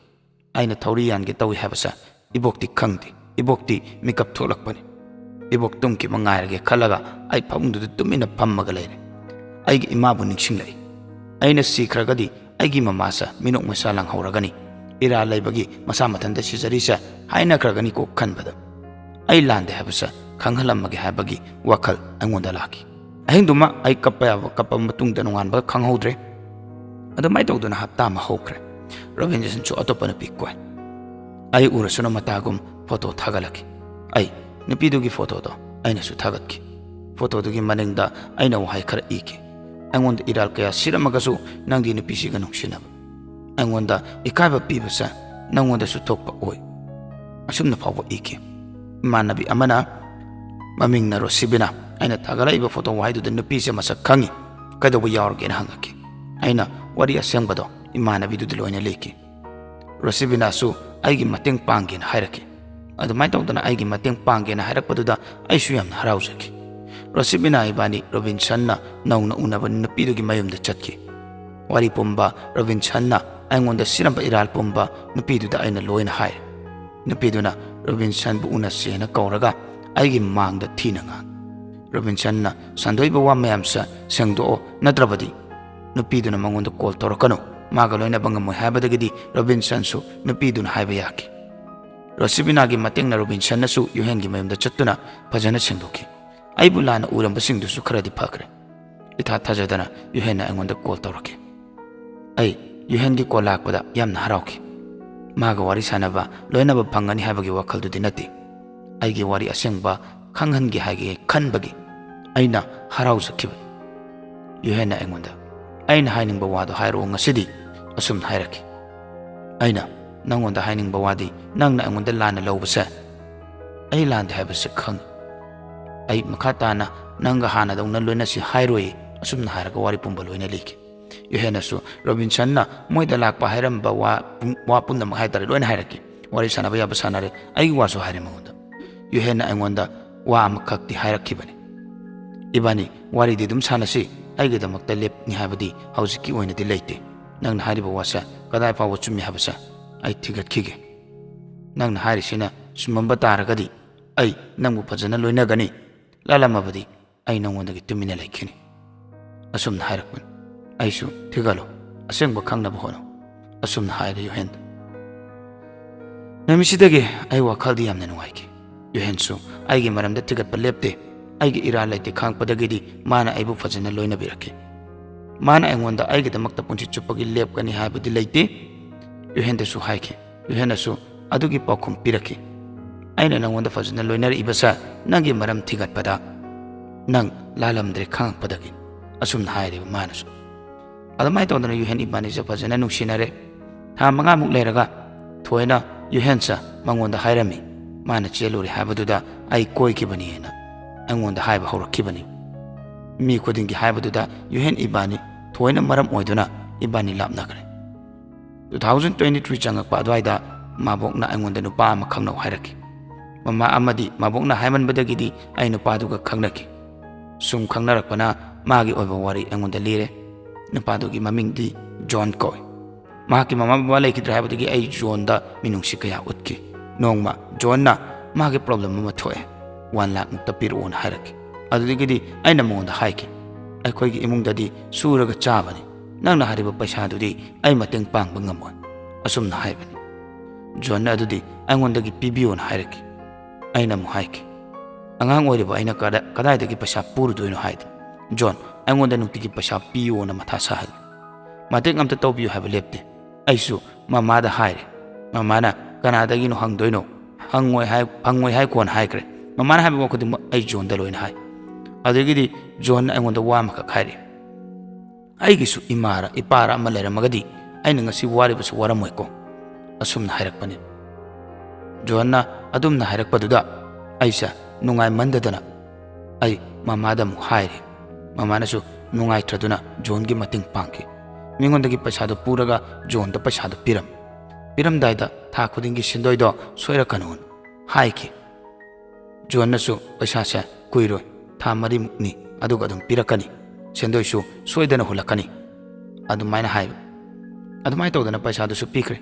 ꯑꯩꯅ ꯊꯧꯔꯤ ꯌꯥꯟꯒꯦ ꯇꯧꯏ ꯍꯥꯏꯕꯁꯦ ꯏꯕꯣꯛꯇꯤ ꯈꯪꯗꯦ꯫ ꯏꯕꯣꯛꯇꯤ ꯃꯤꯀꯞ ꯊꯣꯛꯂꯛꯄꯅꯤ꯫ ꯏꯕꯣꯛ ꯇꯨꯝꯈꯤꯕ ꯉꯥꯏꯔꯒꯦ ꯈꯜꯂꯒ ꯑꯩ ꯐꯃꯨꯡꯗꯨꯗ ꯇꯨꯃꯤꯟꯅ ꯐꯝꯃꯒ ꯂꯩꯔꯦ꯫ ꯑꯩꯒꯤ ꯏꯃꯥꯕꯨ ꯅꯤꯡꯁꯤꯡꯂꯛꯏ꯫ ꯑꯩꯅ ꯁꯤꯈ꯭ꯔꯒꯗꯤ ꯑꯩꯒꯤ ꯃꯃꯥꯁꯦ ꯃꯤꯅꯣꯛ ꯃꯩꯁꯥ ꯂꯥꯡꯍꯧꯔꯒꯅꯤ꯫ ꯏꯔꯥꯜ ꯂꯩꯕꯒꯤ ꯃꯁꯥ ꯃꯊꯟꯇ ꯁꯤꯖꯔꯤꯁꯦ ꯍꯥꯏꯅꯈ꯭ꯔꯒꯅꯤꯀꯣ ꯈꯟꯕꯗ ꯑꯩ ꯂꯥꯟꯗꯦ ꯍꯥꯏꯕꯁꯦ ꯈꯪꯍꯜꯂꯝꯃꯒꯦ ꯍꯥꯏꯕꯒꯤ ꯋꯥꯈꯜ ꯑꯩꯉꯣꯟꯗ ꯂꯥꯛꯈꯤ꯫ ꯑꯍꯤꯡꯗꯨꯃ ꯑꯩ ꯀꯞꯄ ꯌꯥꯕ ꯀꯞꯄ ꯃꯇꯨꯡꯗ ꯅꯣꯡꯉꯥꯟꯕꯒ ꯈꯪꯍꯧꯗ꯭ꯔꯦ꯫ ꯑꯗꯨꯃꯥꯏꯅ ꯇꯧꯗꯨꯅ ꯍꯞꯇꯥ ꯑꯃ ꯍꯧꯈ꯭ꯔꯦ꯫ ꯔꯣꯕꯤꯟꯁꯟꯁꯨ ꯑꯇꯣꯞꯄ ꯅꯨꯄꯤ ꯀꯣꯏ꯫ ꯑꯩ ꯎꯔꯁꯅꯨ ꯃꯇꯥꯒꯨꯝ ꯐꯣꯇꯣ ꯊꯥꯒꯠꯂꯛꯈꯤ꯫ ꯑꯩ ꯅꯨꯄꯤꯗꯨꯒꯤ ꯐꯣꯇꯣꯗꯣ ꯑꯩꯅꯁꯨ ꯊꯥꯒꯠꯈꯤ꯫ ꯐꯣꯇꯣꯗꯨꯒꯤ ꯃꯅꯤꯡꯗ ꯑꯩꯅ ꯋꯥꯍꯩ ꯈꯔ ꯏꯈꯤ꯫ ꯑꯩꯉꯣꯟꯗ ꯏꯔꯥꯜ ꯀꯌꯥ ꯁꯤꯔꯝꯃꯒꯁꯨ ꯅꯪꯗꯤ ꯅꯨꯄꯤꯁꯤꯒ ꯅꯨꯡꯁꯤꯅꯕ꯫ ꯑꯩꯉꯣꯟꯗ ꯏꯀꯥꯏꯕ ꯄꯤꯕꯁꯦ ꯅꯪꯉꯣꯟꯗꯁꯨ ꯊꯣꯛꯄ ꯑꯣꯏ꯫ ꯑꯁꯨꯝꯅ ꯐꯥꯎꯕ ꯏꯈꯤ꯫ ꯏꯃꯥꯟꯅꯕꯤ ꯑꯃꯅ ꯃꯃꯤꯡꯅ ꯔꯣꯁꯤꯕꯤꯅꯥ꯫ ꯑꯩꯅ ꯊꯥꯒꯠꯂꯛꯏꯕ ꯐꯣꯇꯣ ꯋꯥꯍꯩꯗꯨꯗ ꯅꯨꯄꯤꯁꯦ ꯃꯁꯛ ꯈꯪꯉꯤ꯫ ꯀꯩꯗꯧꯕ ꯌꯥꯎꯔꯒꯦꯅ ꯍꯪꯉꯛꯈꯤ꯫ ꯑꯩꯅ ꯋꯥꯔꯤ ꯑꯁꯦꯡꯕꯗꯣ ꯏꯃꯥꯟꯅꯕꯤꯗꯨꯗ ꯂꯣꯏꯅ ꯂꯤꯈꯤ꯫ ꯔꯣꯁꯤꯕꯤꯅꯥꯁꯨ ꯑꯩꯒꯤ ꯃꯇꯦꯡ ꯄꯥꯡꯒꯦꯅ ꯍꯥꯏꯔꯛꯈꯤ꯫ ꯑꯗꯨꯃꯥꯏꯅ ꯇꯧꯗꯅ ꯑꯩꯒꯤ ꯃꯇꯦꯡ ꯄꯥꯡꯒꯦꯅ ꯍꯥꯏꯔꯛꯄꯗꯨꯗ ꯑꯩꯁꯨ ꯌꯥꯝꯅ ꯍꯔꯥꯎꯖꯈꯤ꯫ ꯔꯣꯁꯤꯕꯤꯅꯥ ꯏꯕꯥꯅꯤ ꯔꯣꯕꯤꯟꯁꯟꯅ ꯅꯧꯅ ꯎꯅꯕ ꯅꯨꯄꯤꯗꯨꯒꯤ ꯃꯌꯨꯝꯗ ꯆꯠꯈꯤ꯫ ꯋꯥꯔꯤ ꯄꯨꯝꯕ ꯔꯣꯕꯤꯟꯁꯟꯅ ꯑꯩꯉꯣꯟꯗ ꯁꯤꯔꯝꯕ ꯏꯔꯥꯜ ꯄꯨꯝꯕ ꯅꯨꯄꯤꯗꯨꯗ ꯑꯩꯅ ꯂꯣꯏꯅ ꯍꯥꯏꯔꯦ꯫ ꯅꯨꯄꯤꯗꯨꯅ ꯔꯣꯕꯤꯟꯁꯟꯕꯨ ꯎꯅꯁꯦꯅ ꯀꯧꯔꯒ ꯑꯩꯒꯤ ꯃꯥꯡꯗ ꯊꯤꯅ ꯉꯥꯡꯉꯤ꯫ ꯔꯣꯕꯤꯟꯁꯟꯅ ꯁꯟꯗꯣꯛꯏꯕ ꯋꯥ ꯃꯌꯥꯝꯁꯦ ꯁꯦꯡꯗꯣꯛꯑꯣ, ꯅꯠꯇ꯭ꯔꯕꯗꯤ ꯅꯨꯄꯤꯗꯨꯅ ꯃꯉꯣꯟꯗ ꯀꯣꯜ ꯇꯧꯔꯛꯀꯅꯨ, ꯃꯥꯒ ꯂꯣꯏꯅꯕ ꯉꯝꯃꯣꯏ ꯍꯥꯏꯕꯗꯒꯤꯗꯤ ꯔꯣꯕꯤꯟꯁꯟꯁꯨ ꯅꯨꯄꯤꯗꯨꯅ ꯍꯥꯏꯕ ꯌꯥꯈꯤ꯫ ꯔꯣꯁꯤꯕꯤꯅꯥꯒꯤ ꯃꯇꯦꯡꯅ ꯔꯣꯕꯤꯟꯁꯟꯅꯁꯨ ꯌꯨꯍꯦꯟꯒꯤ ꯃꯌꯨꯝꯗ ꯆꯠꯇꯨꯅ ꯐꯖꯅ ꯁꯦꯡꯗꯣꯛꯈꯤ꯫ ꯑꯩꯕꯨ ꯂꯥꯟꯅ ꯎꯔꯝꯕꯁꯤꯡꯗꯨꯁꯨ ꯈꯔꯗꯤ ꯐꯈ꯭ꯔꯦ꯫ ꯏꯊꯥ ꯊꯥꯖꯗꯅ ꯌꯨꯍꯦꯟꯅ ꯑꯩꯉꯣꯟꯗ ꯀꯣꯜ ꯇꯧꯔꯛꯈꯤ꯫ ꯑꯩ ꯌꯨꯍꯦꯟꯒꯤ ꯀꯣꯜ ꯂꯥꯛꯄꯗ ꯌꯥꯝꯅ ꯍꯔꯥꯎꯈꯤ꯫ ꯃꯥꯒ ꯋꯥꯔꯤ ꯁꯥꯟꯅꯕ, ꯂꯣꯏꯅꯕ ꯐꯪꯒꯅꯤ ꯍꯥꯏꯕꯒꯤ ꯋꯥꯈꯜꯗꯨꯗꯤ ꯅꯠꯇꯦ꯫ ꯑꯩꯒꯤ ꯋꯥꯔꯤ ꯑꯁꯦꯡꯕ ꯈꯪꯍꯟꯒꯦ ꯍꯥꯏꯒꯦ ꯈꯟꯕꯒꯤ ꯑꯩꯅ ꯍꯔꯥꯎꯖꯈꯤꯕꯅꯤ꯫ ꯌꯨꯍꯦꯟꯅ ꯑꯩꯉꯣꯟꯗ, "ꯑꯩꯅ ꯍꯥꯏꯅꯤꯡꯕ ꯋꯥꯗꯣ ꯍꯥꯏꯔꯛꯑꯣ ꯉꯁꯤꯗꯤ", ꯑꯁꯨꯝꯅ ꯍꯥꯏꯔꯛꯈꯤ꯫ ꯑꯩꯅ, "ꯅꯪꯉꯣꯟꯗ ꯍꯥꯏꯅꯤꯡꯕ ꯋꯥꯗꯤ ꯅꯪꯅ ꯑꯩꯉꯣꯟꯗ ꯂꯥꯟꯅ ꯂꯧꯕꯁꯦ ꯑꯩ ꯂꯥꯟꯗꯦ ꯍꯥꯏꯕꯁꯦ ꯈꯪꯉꯤ꯫ ꯑꯩ ꯃꯈꯥ ꯇꯥꯅ ꯅꯪꯒ ꯍꯥꯟꯅꯗꯧꯅ ꯂꯣꯏꯅꯁꯤ ꯍꯥꯏꯔꯣꯏ", ꯑꯁꯨꯝꯅ ꯍꯥꯏꯔꯒ ꯋꯥꯔꯤ ꯄꯨꯝꯕ ꯂꯣꯏꯅ ꯂꯤꯈꯤ꯫ ꯌꯨꯍꯦꯟꯅꯁꯨ ꯔꯣꯕꯤꯟꯁꯟꯅ ꯃꯣꯏꯗ ꯂꯥꯛꯄ ꯍꯥꯏꯔꯝꯕ ꯋꯥ ꯄꯨꯝ-, ꯋꯥ ꯄꯨꯝꯅꯃꯛ ꯍꯥꯏꯇꯥꯔꯦ, ꯂꯣꯏꯅ ꯍꯥꯏꯔꯛꯈꯤ꯫ ꯋꯥꯔꯤ ꯁꯥꯟꯅꯕ ꯌꯥꯕ ꯁꯥꯟꯅꯔꯦ, ꯑꯩꯒꯤ ꯋꯥꯁꯨ ꯍꯥꯏꯔꯦ ꯃꯉꯣꯟꯗ꯫ ꯌꯨꯍꯦꯟꯅ ꯑꯩꯉꯣꯟꯗ ꯋꯥ ꯑꯃꯈꯛꯇꯤ ꯍꯥꯏꯔꯛꯈꯤꯕꯅꯤ, "ꯏꯕꯥꯅꯤ ꯋꯥꯔꯤꯗꯤ ꯑꯗꯨꯝ ꯁꯥꯟꯅꯁꯤ, ꯑꯩꯒꯤꯗꯃꯛꯇ ꯂꯦꯞꯅꯤ ꯍꯥꯏꯕꯗꯤ ꯍꯧꯖꯤꯛꯀꯤ ꯑꯣꯏꯅꯗꯤ ꯂꯩꯇꯦ꯫ ꯅꯪꯅ ꯍꯥꯏꯔꯤꯕ ꯋꯥꯁꯦ ꯀꯗꯥꯏ ꯐꯥꯎꯕ ꯆꯨꯝꯃꯤ ꯍꯥꯏꯕꯁꯦ ꯑꯩ ꯊꯤꯒꯠꯈꯤꯒꯦ꯫ ꯅꯪꯅ ꯍꯥꯏꯔꯤꯁꯤꯅ ꯆꯨꯝꯃꯝꯕ ꯇꯥꯔꯒꯗꯤ ꯑꯩ ꯅꯪꯕꯨ ꯐꯖꯅ ꯂꯣꯏꯅꯒꯅꯤ, ꯂꯥꯜꯂꯝꯃꯕꯗꯤ ꯑꯩ ꯅꯪꯉꯣꯟꯗꯒꯤ ꯇꯨꯃꯤꯟꯅ ꯂꯩꯈꯤꯅꯤ", ꯑꯁꯨꯝꯅ ꯍꯥꯏꯔꯛꯄꯅꯤ꯫ ꯑꯩꯁꯨ, "ꯊꯤꯒꯠꯂꯣ, ꯑꯁꯦꯡꯕ ꯈꯪꯅꯕ ꯍꯣꯠꯅꯧ", ꯑꯁꯨꯝꯅ ꯍꯥꯏꯔꯦ ꯌꯨꯍꯦꯟꯗ꯫ ꯅꯨꯃꯤꯠꯁꯤꯗꯒꯤ ꯑꯩ ꯋꯥꯈꯜꯗꯤ ꯌꯥꯝꯅ ꯅꯨꯡꯉꯥꯏꯈꯤ꯫ ꯌꯨꯍꯦꯟꯁꯨ ꯑꯩꯒꯤ ꯃꯔꯝꯗ ꯊꯤꯒꯠꯄ ꯂꯦꯞꯇꯦ꯫ ꯑꯩꯒꯤ ꯏꯔꯥꯜ ꯂꯩꯇꯦ ꯈꯪꯉꯛꯄꯗꯒꯤꯗꯤ ꯃꯥꯅ ꯑꯩꯕꯨ ꯐꯖꯅ ꯂꯣꯏꯅꯕꯤꯔꯛꯈꯤ꯫ ꯃꯥꯅ ꯑꯩꯉꯣꯟꯗ ꯑꯩꯒꯤꯗꯃꯛꯇ ꯄꯨꯟꯁꯤ ꯆꯨꯞꯄꯒꯤ ꯂꯦꯞꯀꯅꯤ ꯍꯥꯏꯕꯗꯤ ꯂꯩꯇꯦ꯫ ꯌꯨꯍꯦꯟꯗꯁꯨ ꯍꯥꯏꯈꯤ꯫ ꯌꯨꯍꯦꯟꯅꯁꯨ ꯑꯗꯨꯒꯤ ꯄꯥꯎꯈꯨꯝ ꯄꯤꯔꯛꯈꯤ꯫ "ꯑꯩꯅ ꯅꯪꯉꯣꯟꯗ ꯐꯖꯅ ꯂꯣꯏꯅꯔꯛꯏꯕꯁꯦ ꯅꯪꯒꯤ ꯃꯔꯝ ꯊꯤꯒꯠꯄꯗ ꯅꯪ ꯂꯥꯜꯂꯝꯗ꯭ꯔꯦ ꯈꯪꯉꯛꯄꯗꯒꯤ", ꯑꯁꯨꯝꯅ ꯍꯥꯏꯔꯤꯕ ꯃꯥꯅꯁꯨ꯫ ꯑꯗꯨꯃꯥꯏꯅ ꯇꯧꯗꯅ ꯌꯨꯍꯦꯟ ꯏꯕꯥꯅꯤꯁꯦ ꯐꯖꯅ ꯅꯨꯡꯁꯤꯅꯔꯦ꯫ ꯊꯥ ꯃꯉꯥꯃꯨꯛ ꯂꯩꯔꯒ ꯊꯣꯏꯅ ꯌꯨꯍꯦꯟꯁꯦ ꯃꯉꯣꯟꯗ ꯍꯥꯏꯔꯝꯃꯤ, ꯃꯥꯅ ꯆꯦꯜꯂꯨꯔꯦ ꯍꯥꯏꯕꯗꯨꯗ ꯑꯩ ꯀꯣꯏꯈꯤꯕꯅꯤ ꯍꯥꯏꯅ ꯑꯩꯉꯣꯟꯗ ꯍꯥꯏꯕ ꯍꯧꯔꯛꯈꯤꯕꯅꯤ꯫ ꯃꯤ ꯈꯨꯗꯤꯡꯒꯤ ꯍꯥꯏꯕꯗꯨꯗ ꯌꯨꯍꯦꯟ ꯏꯕꯥꯅꯤ ꯊꯣꯏꯅ ꯃꯔꯝ ꯑꯣꯏꯗꯨꯅ ꯏꯕꯥꯅꯤ ꯂꯥꯞꯅꯈ꯭ꯔꯦ꯫ Two thousand twenty three ꯆꯪꯉꯛꯄ ꯑꯗꯨꯋꯥꯏꯗ ꯃꯥꯕꯣꯛꯅ ꯑꯩꯉꯣꯟꯗ ꯅꯨꯄꯥ ꯑꯃ ꯈꯪꯅꯧ ꯍꯥꯏꯔꯛꯈꯤ꯫ ꯃꯃꯥ ꯑꯃꯗꯤ ꯃꯥꯕꯣꯛꯅ ꯍꯥꯏꯃꯟꯕꯗꯒꯤꯗꯤ ꯑꯩ ꯅꯨꯄꯥꯗꯨꯒ ꯈꯪꯅꯈꯤ꯫ ꯁꯨꯝ ꯈꯪꯅꯔꯛꯄꯅ ꯃꯥꯒꯤ ꯑꯣꯏꯕ ꯋꯥꯔꯤ ꯑꯩꯉꯣꯟꯗ ꯂꯤꯔꯦ꯫ ꯅꯨꯄꯥꯗꯨꯒꯤ ꯃꯃꯤꯡꯗꯤ ꯖꯣꯟ ꯀꯧꯏ꯫ ꯃꯍꯥꯛꯀꯤ ꯃꯃꯥ ꯕꯕꯥ ꯂꯩꯈꯤꯗ꯭ꯔꯦ ꯍꯥꯏꯕꯗꯒꯤ ꯑꯩ ꯖꯣꯟꯗ ꯃꯤꯅꯨꯡꯁꯤ ꯀꯌꯥ ꯎꯠꯈꯤ꯫ ꯅꯣꯡꯃ ꯖꯣꯟꯅ ꯃꯥꯒꯤ problem ꯑꯃ ꯊꯣꯛꯑꯦ, one ꯂꯥꯈ ꯃꯨꯛꯇ ꯄꯤꯔꯛꯑꯣꯅ ꯍꯥꯏꯔꯛꯈꯤ꯫ ꯑꯗꯨꯗꯒꯤꯗꯤ ꯑꯩꯅ ꯃꯉꯣꯟꯗ ꯍꯥꯏꯈꯤ, "ꯑꯩꯈꯣꯏꯒꯤ ꯏꯃꯨꯡꯗꯗꯤ ꯁꯨꯔꯒ ꯆꯥꯕꯅꯤ, ꯅꯪꯅ ꯍꯥꯏꯔꯤꯕ ꯄꯩꯁꯥꯗꯨꯗꯤ ꯑꯩ ꯃꯇꯦꯡ ꯄꯥꯡꯕ ꯉꯝꯃꯣꯏ", ꯑꯁꯨꯝꯅ ꯍꯥꯏꯕꯅꯤ꯫ ꯖꯣꯟꯅ ꯑꯗꯨꯗꯤ ꯑꯩꯉꯣꯟꯗꯒꯤ ꯄꯤꯕꯤꯌꯣꯅ ꯍꯥꯏꯔꯛꯈꯤ꯫ ꯑꯩꯅ ꯑꯃꯨꯛ ꯍꯥꯏꯈꯤ, "ꯑꯉꯥꯡ ꯑꯣꯏꯔꯤꯕ ꯑꯩꯅ ꯀꯗꯥ-, ꯀꯗꯥꯏꯗꯒꯤ ꯄꯩꯁꯥ ꯄꯨꯔꯨꯗꯣꯏꯅꯣ?" ꯍꯥꯏꯗꯅ꯫ ꯖꯣꯟ ꯑꯩꯉꯣꯟꯗ ꯅꯨꯡꯇꯤꯒꯤ ꯄꯩꯁꯥ ꯄꯤꯌꯣꯅ ꯃꯊꯥ ꯁꯥꯍꯜꯂꯤ꯫ ꯃꯇꯦꯡ ꯑꯝꯇ ꯇꯧꯕꯤꯌꯨ ꯍꯥꯏꯕ ꯂꯦꯞꯇꯦ꯫ ꯑꯩꯁꯨ ꯃꯃꯥꯗ ꯍꯥꯏꯔꯦ꯫ ꯃꯃꯥꯅ ꯀꯅꯥꯗꯒꯤꯅꯣ ꯍꯪꯗꯣꯏꯅꯣ? ꯍꯪꯉꯣꯏ ꯍꯥꯏ, ꯐꯪꯉꯣꯏ ꯍꯥꯏ ꯀꯣꯟꯅ ꯍꯥꯏꯈ꯭ꯔꯦ꯫ ꯃꯃꯥꯅ ꯍꯥꯏꯕ ꯋꯥ ꯈꯨꯗꯤꯡꯃꯛ ꯑꯩ ꯖꯣꯟꯗ ꯂꯣꯏꯅ ꯍꯥꯏ꯫ ꯑꯗꯨꯗꯒꯤꯗꯤ ꯖꯣꯟꯅ ꯑꯩꯉꯣꯟꯗ ꯋꯥ ꯑꯃꯈꯛ ꯍꯥꯏꯔꯛꯑꯦ꯫ ꯑꯩꯒꯤꯁꯨ ꯏꯃꯥꯔ ꯏꯄꯥꯔ ꯑꯃ ꯂꯩꯔꯝꯃꯒꯗꯤ ꯑꯩꯅ ꯉꯁꯤ ꯋꯥꯔꯤꯕꯁꯨ ꯋꯥꯔꯝꯃꯣꯏꯀꯣ꯫ ꯑꯁꯨꯝꯅ ꯍꯥꯏꯔꯛꯄꯅꯤ꯫ ꯖꯣꯟꯅ ꯑꯗꯨꯝꯅ ꯍꯥꯏꯔꯛꯄꯗꯨꯗ ꯑꯩꯁꯦ ꯅꯨꯡꯉꯥꯏꯃꯟꯗꯗꯅ ꯑꯩ ꯃꯃꯥꯗ ꯑꯃꯨꯛ ꯍꯥꯏꯔꯦ꯫ ꯃꯃꯥꯅꯁꯨ ꯅꯨꯡꯉꯥꯏꯇ꯭ꯔꯗꯨꯅ ꯖꯣꯟꯒꯤ ꯃꯇꯦꯡ ꯄꯥꯡꯈꯤ꯫ ꯃꯤꯉꯣꯟꯗꯒꯤ ꯄꯩꯁꯥꯗꯣ ꯄꯨꯔꯒ ꯖꯣꯟꯗ ꯄꯩꯁꯥꯗꯣ ꯄꯤꯔꯝ꯫ ꯄꯤꯔꯝꯗꯥꯏꯗ ꯊꯥ ꯈꯨꯗꯤꯡꯒꯤ ꯁꯦꯟꯗꯣꯏꯗꯣ ꯁꯣꯏꯔꯛꯀꯅꯣꯅ ꯍꯥꯏꯈꯤ꯫ ꯖꯣꯟꯅꯁꯨ ꯄꯩꯁꯥꯁꯦ ꯀꯨꯏꯔꯣꯏ, ꯊꯥ ꯃꯔꯤꯃꯨꯛꯅꯤ, ꯑꯗꯨꯒ ꯑꯗꯨꯝ ꯄꯤꯔꯛꯀꯅꯤ, ꯁꯦꯟꯗꯣꯏꯁꯨ ꯁꯣꯏꯗꯅ ꯍꯨꯜꯂꯛꯀꯅꯤ ꯑꯗꯨꯃꯥꯏꯅ ꯍꯥꯏꯕ꯫ ꯑꯗꯨꯃꯥꯏꯅ ꯇꯧꯗꯅ ꯄꯩꯁꯥꯗꯨꯁꯨ ꯄꯤꯈ꯭ꯔꯦ꯫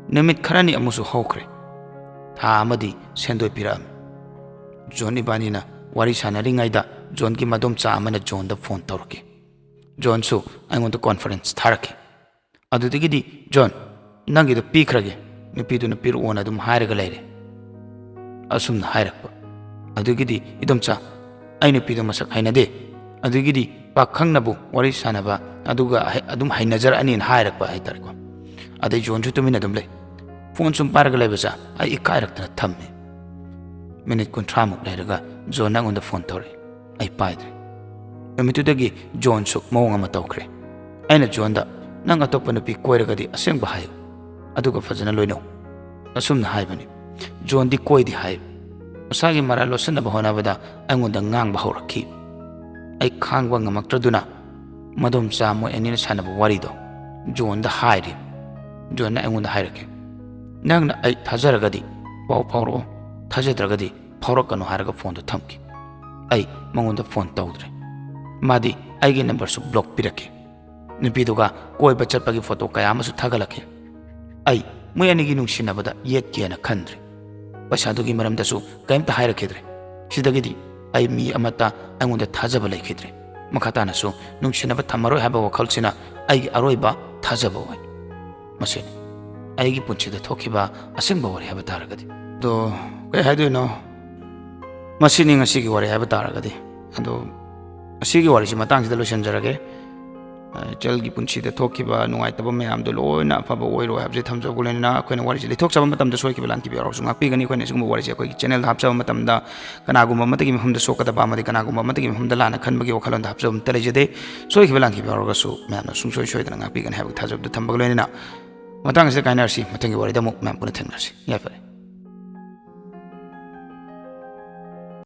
ꯅꯨꯃꯤꯠ ꯈꯔꯅꯤ ꯑꯃꯨꯛꯁꯨ ꯍꯧꯈ꯭ꯔꯦ꯫ ꯊꯥ ꯑꯃꯗꯤ ꯁꯦꯟꯗꯣꯏ ꯄꯤꯔꯛꯑꯝꯃꯤ꯫ ꯖꯣꯟ ꯏꯕꯥꯅꯤꯅ ꯋꯥꯔꯤ ꯁꯥꯟꯅꯔꯤꯉꯩꯗ ꯖꯣꯟꯒꯤ ꯃꯗꯣꯝꯆꯥ ꯑꯃꯅ ꯖꯣꯟꯗ ꯐꯣꯟ ꯇꯧꯔꯛꯈꯤ꯫ ꯖꯣꯟꯁꯨ ꯑꯩꯉꯣꯟꯗ ꯀꯣꯟꯐꯔꯦꯟꯁ ꯊꯥꯔꯛꯈꯤ꯫ ꯑꯗꯨꯗꯒꯤꯗꯤ, "ꯖꯣꯟ, ꯅꯪꯒꯤꯗꯣ ꯄꯤꯈ꯭ꯔꯒꯦ, ꯅꯨꯄꯤꯗꯨꯅ ꯄꯤꯔꯛꯑꯣꯅ ꯑꯗꯨꯝ ꯍꯥꯏꯔꯒ ꯂꯩꯔꯦ," ꯑꯁꯨꯝꯅ ꯍꯥꯏꯔꯛꯄ꯫ ꯑꯗꯨꯒꯤꯗꯤ, "ꯏꯗꯣꯝꯆꯥ, ꯑꯩ ꯅꯨꯄꯤꯗꯣ ꯃꯁꯛ ꯍꯩꯅꯗꯦ, ꯑꯗꯨꯒꯤꯗꯤ ꯄꯥꯈꯪꯅꯕꯨ ꯋꯥꯔꯤ ꯁꯥꯟꯅꯕ ꯑꯗꯨꯒ ꯍꯩ-, ꯑꯗꯨꯝ ꯍꯩꯅꯖꯔꯛꯑꯅꯤꯅ" ꯍꯥꯏꯔꯛꯄ ꯍꯥꯏꯇꯥꯔꯦꯀꯣ꯫ ꯑꯗꯩ ꯖꯣꯟꯁꯨ ꯇꯨꯃꯤꯟꯅ ꯑꯗꯨꯝ ꯂꯩ꯫ ꯐꯣꯟ ꯁꯨꯝ ꯄꯥꯏꯔꯒ ꯂꯩꯕꯁꯦ ꯑꯩ ꯏꯀꯥꯏꯔꯛꯇꯅ ꯊꯝꯃꯦ꯫ ꯃꯤꯅꯤꯠ ꯀꯨꯟꯊ꯭ꯔꯥꯃꯨꯛ ꯂꯩꯔꯒ ꯖꯣꯟꯅ ꯑꯩꯉꯣꯟꯗ ꯐꯣꯟ ꯇꯧꯔꯛꯏ꯫ ꯑꯩ ꯄꯥꯏꯗ꯭ꯔꯦ꯫ ꯅꯨꯃꯤꯠꯇꯨꯗꯒꯤ ꯖꯣꯟꯁꯨ ꯃꯑꯣꯡ ꯑꯃ ꯇꯧꯈ꯭ꯔꯦ꯫ ꯑꯩꯅ ꯖꯣꯟꯗ, "ꯅꯪ ꯑꯇꯣꯞꯄ ꯅꯨꯄꯤ ꯀꯣꯏꯔꯒꯗꯤ ꯑꯁꯦꯡꯕ ꯍꯥꯏꯌꯨ, ꯑꯗꯨꯒ ꯐꯖꯅ ꯂꯣꯏꯅꯧ," ꯑꯁꯨꯝꯅ ꯍꯥꯏꯕꯅꯤ꯫ ꯖꯣꯟꯗꯤ ꯀꯣꯏꯗꯦ ꯍꯥꯏ꯫ ꯃꯁꯥꯒꯤ ꯃꯔꯥꯜ ꯂꯣꯠꯁꯤꯟꯅꯕ ꯍꯣꯠꯅꯕꯗ ꯑꯩꯉꯣꯟꯗ ꯉꯥꯡꯕ ꯍꯧꯔꯛꯈꯤ꯫ ꯑꯩ ꯈꯥꯡꯕ ꯉꯝꯃꯛꯇ꯭ꯔꯗꯨꯅ ꯃꯗꯣꯝꯆꯥ ꯃꯣꯏ ꯑꯅꯤꯅ ꯁꯥꯟꯅꯕ ꯋꯥꯔꯤꯗꯣ ꯖꯣꯟꯗ ꯍꯥꯏꯔꯦ꯫ ꯖꯣꯟꯅ ꯑꯩꯉꯣꯟꯗ ꯍꯥꯏꯔꯛꯀꯦ, "ꯅꯪꯅ ꯑꯩ ꯊꯥꯖꯔꯒꯗꯤ ꯄꯥꯎ ꯐꯥꯎꯔꯛꯑꯣ, ꯊꯥꯖꯗ꯭ꯔꯒꯗꯤ ꯐꯥꯎꯔꯛꯀꯅꯨ," ꯍꯥꯏꯔꯒ ꯐꯣꯟꯗꯣ ꯊꯝꯈꯤ꯫ ꯑꯩ ꯃꯉꯣꯟꯗ ꯐꯣꯟ ꯇꯧꯗ꯭ꯔꯦ꯫ ꯃꯥꯗꯤ ꯑꯩꯒꯤ ꯅꯝꯕꯔꯁꯨ ꯕ꯭ꯂꯣꯛ ꯄꯤꯔꯛꯈꯤ꯫ ꯅꯨꯄꯤꯗꯨꯒ ꯀꯣꯏꯕ ꯆꯠꯄꯒꯤ ꯐꯣꯇꯣ ꯀꯌꯥ ꯑꯃꯁꯨ ꯊꯥꯒꯠꯂꯛꯈꯤ꯫ ꯑꯩ ꯃꯣꯏ ꯑꯅꯤꯒꯤ ꯅꯨꯡꯁꯤꯅꯕꯗ ꯌꯦꯠꯀꯦꯅ ꯈꯟꯗ꯭ꯔꯦ꯫ ꯄꯩꯁꯥꯗꯨꯒꯤ ꯃꯔꯝꯗꯁꯨ ꯀꯔꯤꯝꯇ ꯍꯥꯏꯔꯛꯈꯤꯗ꯭ꯔꯦ꯫ ꯁꯤꯗꯒꯤꯗꯤ ꯑꯩ ꯃꯤ ꯑꯃꯠꯇ ꯑꯩꯉꯣꯟꯗ ꯊꯥꯖꯕ ꯂꯩꯈꯤꯗ꯭ꯔꯦ꯫ ꯃꯈꯥ ꯇꯥꯅꯁꯨ ꯅꯨꯡꯁꯤꯅꯕ ꯊꯝꯃꯔꯣꯏ ꯍꯥꯏꯕ ꯋꯥꯈꯜꯁꯤꯅ ꯑꯩꯒꯤ ꯑꯔꯣꯏꯕ ꯊꯥꯖꯕ ꯑꯣꯏ꯫ ꯃꯁꯤꯅꯤ ꯑꯩꯒꯤ ꯄꯨꯟꯁꯤꯗ ꯊꯣꯛꯈꯤꯕ ꯑꯁꯦꯡꯕ ꯋꯥꯔꯤ ꯍꯥꯏꯕ ꯇꯥꯔꯒꯗꯤ꯫ ꯑꯗꯣ ꯀꯩ ꯍꯥꯏꯗꯣꯏꯅꯣ? ꯃꯁꯤꯅꯤ ꯉꯁꯤꯒꯤ ꯋꯥꯔꯤ ꯍꯥꯏꯕ ꯇꯥꯔꯒꯗꯤ꯫ ꯑꯗꯣ ꯉꯁꯤꯒꯤ ꯋꯥꯔꯤꯁꯤ ꯃꯇꯥꯡꯁꯤꯗ ꯂꯣꯏꯁꯤꯟꯖꯔꯒꯦ꯫ ꯏꯆꯜꯒꯤ ꯄꯨꯟꯁꯤꯗ ꯊꯣꯛꯈꯤꯕ ꯅꯨꯡꯉꯥꯏꯇꯕ ꯃꯌꯥꯝꯗꯣ ꯂꯣꯏꯅ ꯑꯐꯕ ꯑꯣꯏꯔꯣ ꯍꯥꯏꯕꯁꯦ ꯊꯝꯖꯕꯒ ꯂꯣꯏꯅꯅ, ꯑꯩꯈꯣꯏꯅ ꯋꯥꯔꯤꯁꯦ ꯂꯤꯊꯣꯛꯆꯕ ꯃꯇꯝꯗ ꯁꯣꯏꯈꯤꯕ ꯂꯥꯟꯈꯤꯕ ꯌꯥꯎꯔꯁꯨ ꯉꯥꯛꯄꯤꯒꯅꯤ꯫ ꯑꯩꯈꯣꯏꯅ ꯁꯤꯒꯨꯝꯕ ꯋꯥꯔꯤꯁꯦ ꯑꯩꯈꯣꯏꯒꯤ ꯆꯦꯅꯦꯜꯗ ꯍꯥꯞꯆꯕ ꯃꯇꯝꯗ ꯀꯅꯥꯒꯨꯝꯕ ꯑꯃꯠꯇꯒꯤ ꯃꯐꯝꯗ ꯁꯣꯛꯀꯗꯕ ꯑꯃꯗꯤ ꯀꯅꯥꯒꯨꯝꯕ ꯑꯃꯠꯇꯒꯤ ꯃꯐꯝꯗ ꯂꯥꯟꯅ ꯈꯟꯕꯒꯤ ꯋꯥꯈꯜꯂꯣꯟꯗ ꯍꯥꯞꯆꯕ ꯑꯃꯠꯇ ꯂꯩꯖꯗꯦ꯫ ꯁꯣꯏꯈꯤꯕ ꯂꯥꯟꯈꯤꯕ ꯌꯥꯎꯔꯒꯁꯨ ꯃꯌꯥꯝꯅ ꯁꯨꯡꯁꯣꯏ ꯁꯣꯏꯗꯅ ꯉꯥꯛꯄꯤꯒꯅꯤ ꯍꯥꯏꯕꯒꯤ ꯊꯥꯖꯕꯗꯨ ꯊꯝꯕꯒ ꯂꯣꯏꯅꯅ, ꯃꯇꯥꯡ ꯑꯁꯤꯗ ꯀꯥꯏꯅꯔꯁꯤ꯫ ꯃꯊꯪꯒꯤ ꯋꯥꯔꯤꯗ ꯑꯃꯨꯛ ꯃꯌꯥꯝ ꯄꯨꯟꯅ ꯊꯦꯡꯅꯔꯁꯤ꯫ ꯌꯥꯏꯐꯔꯦ꯫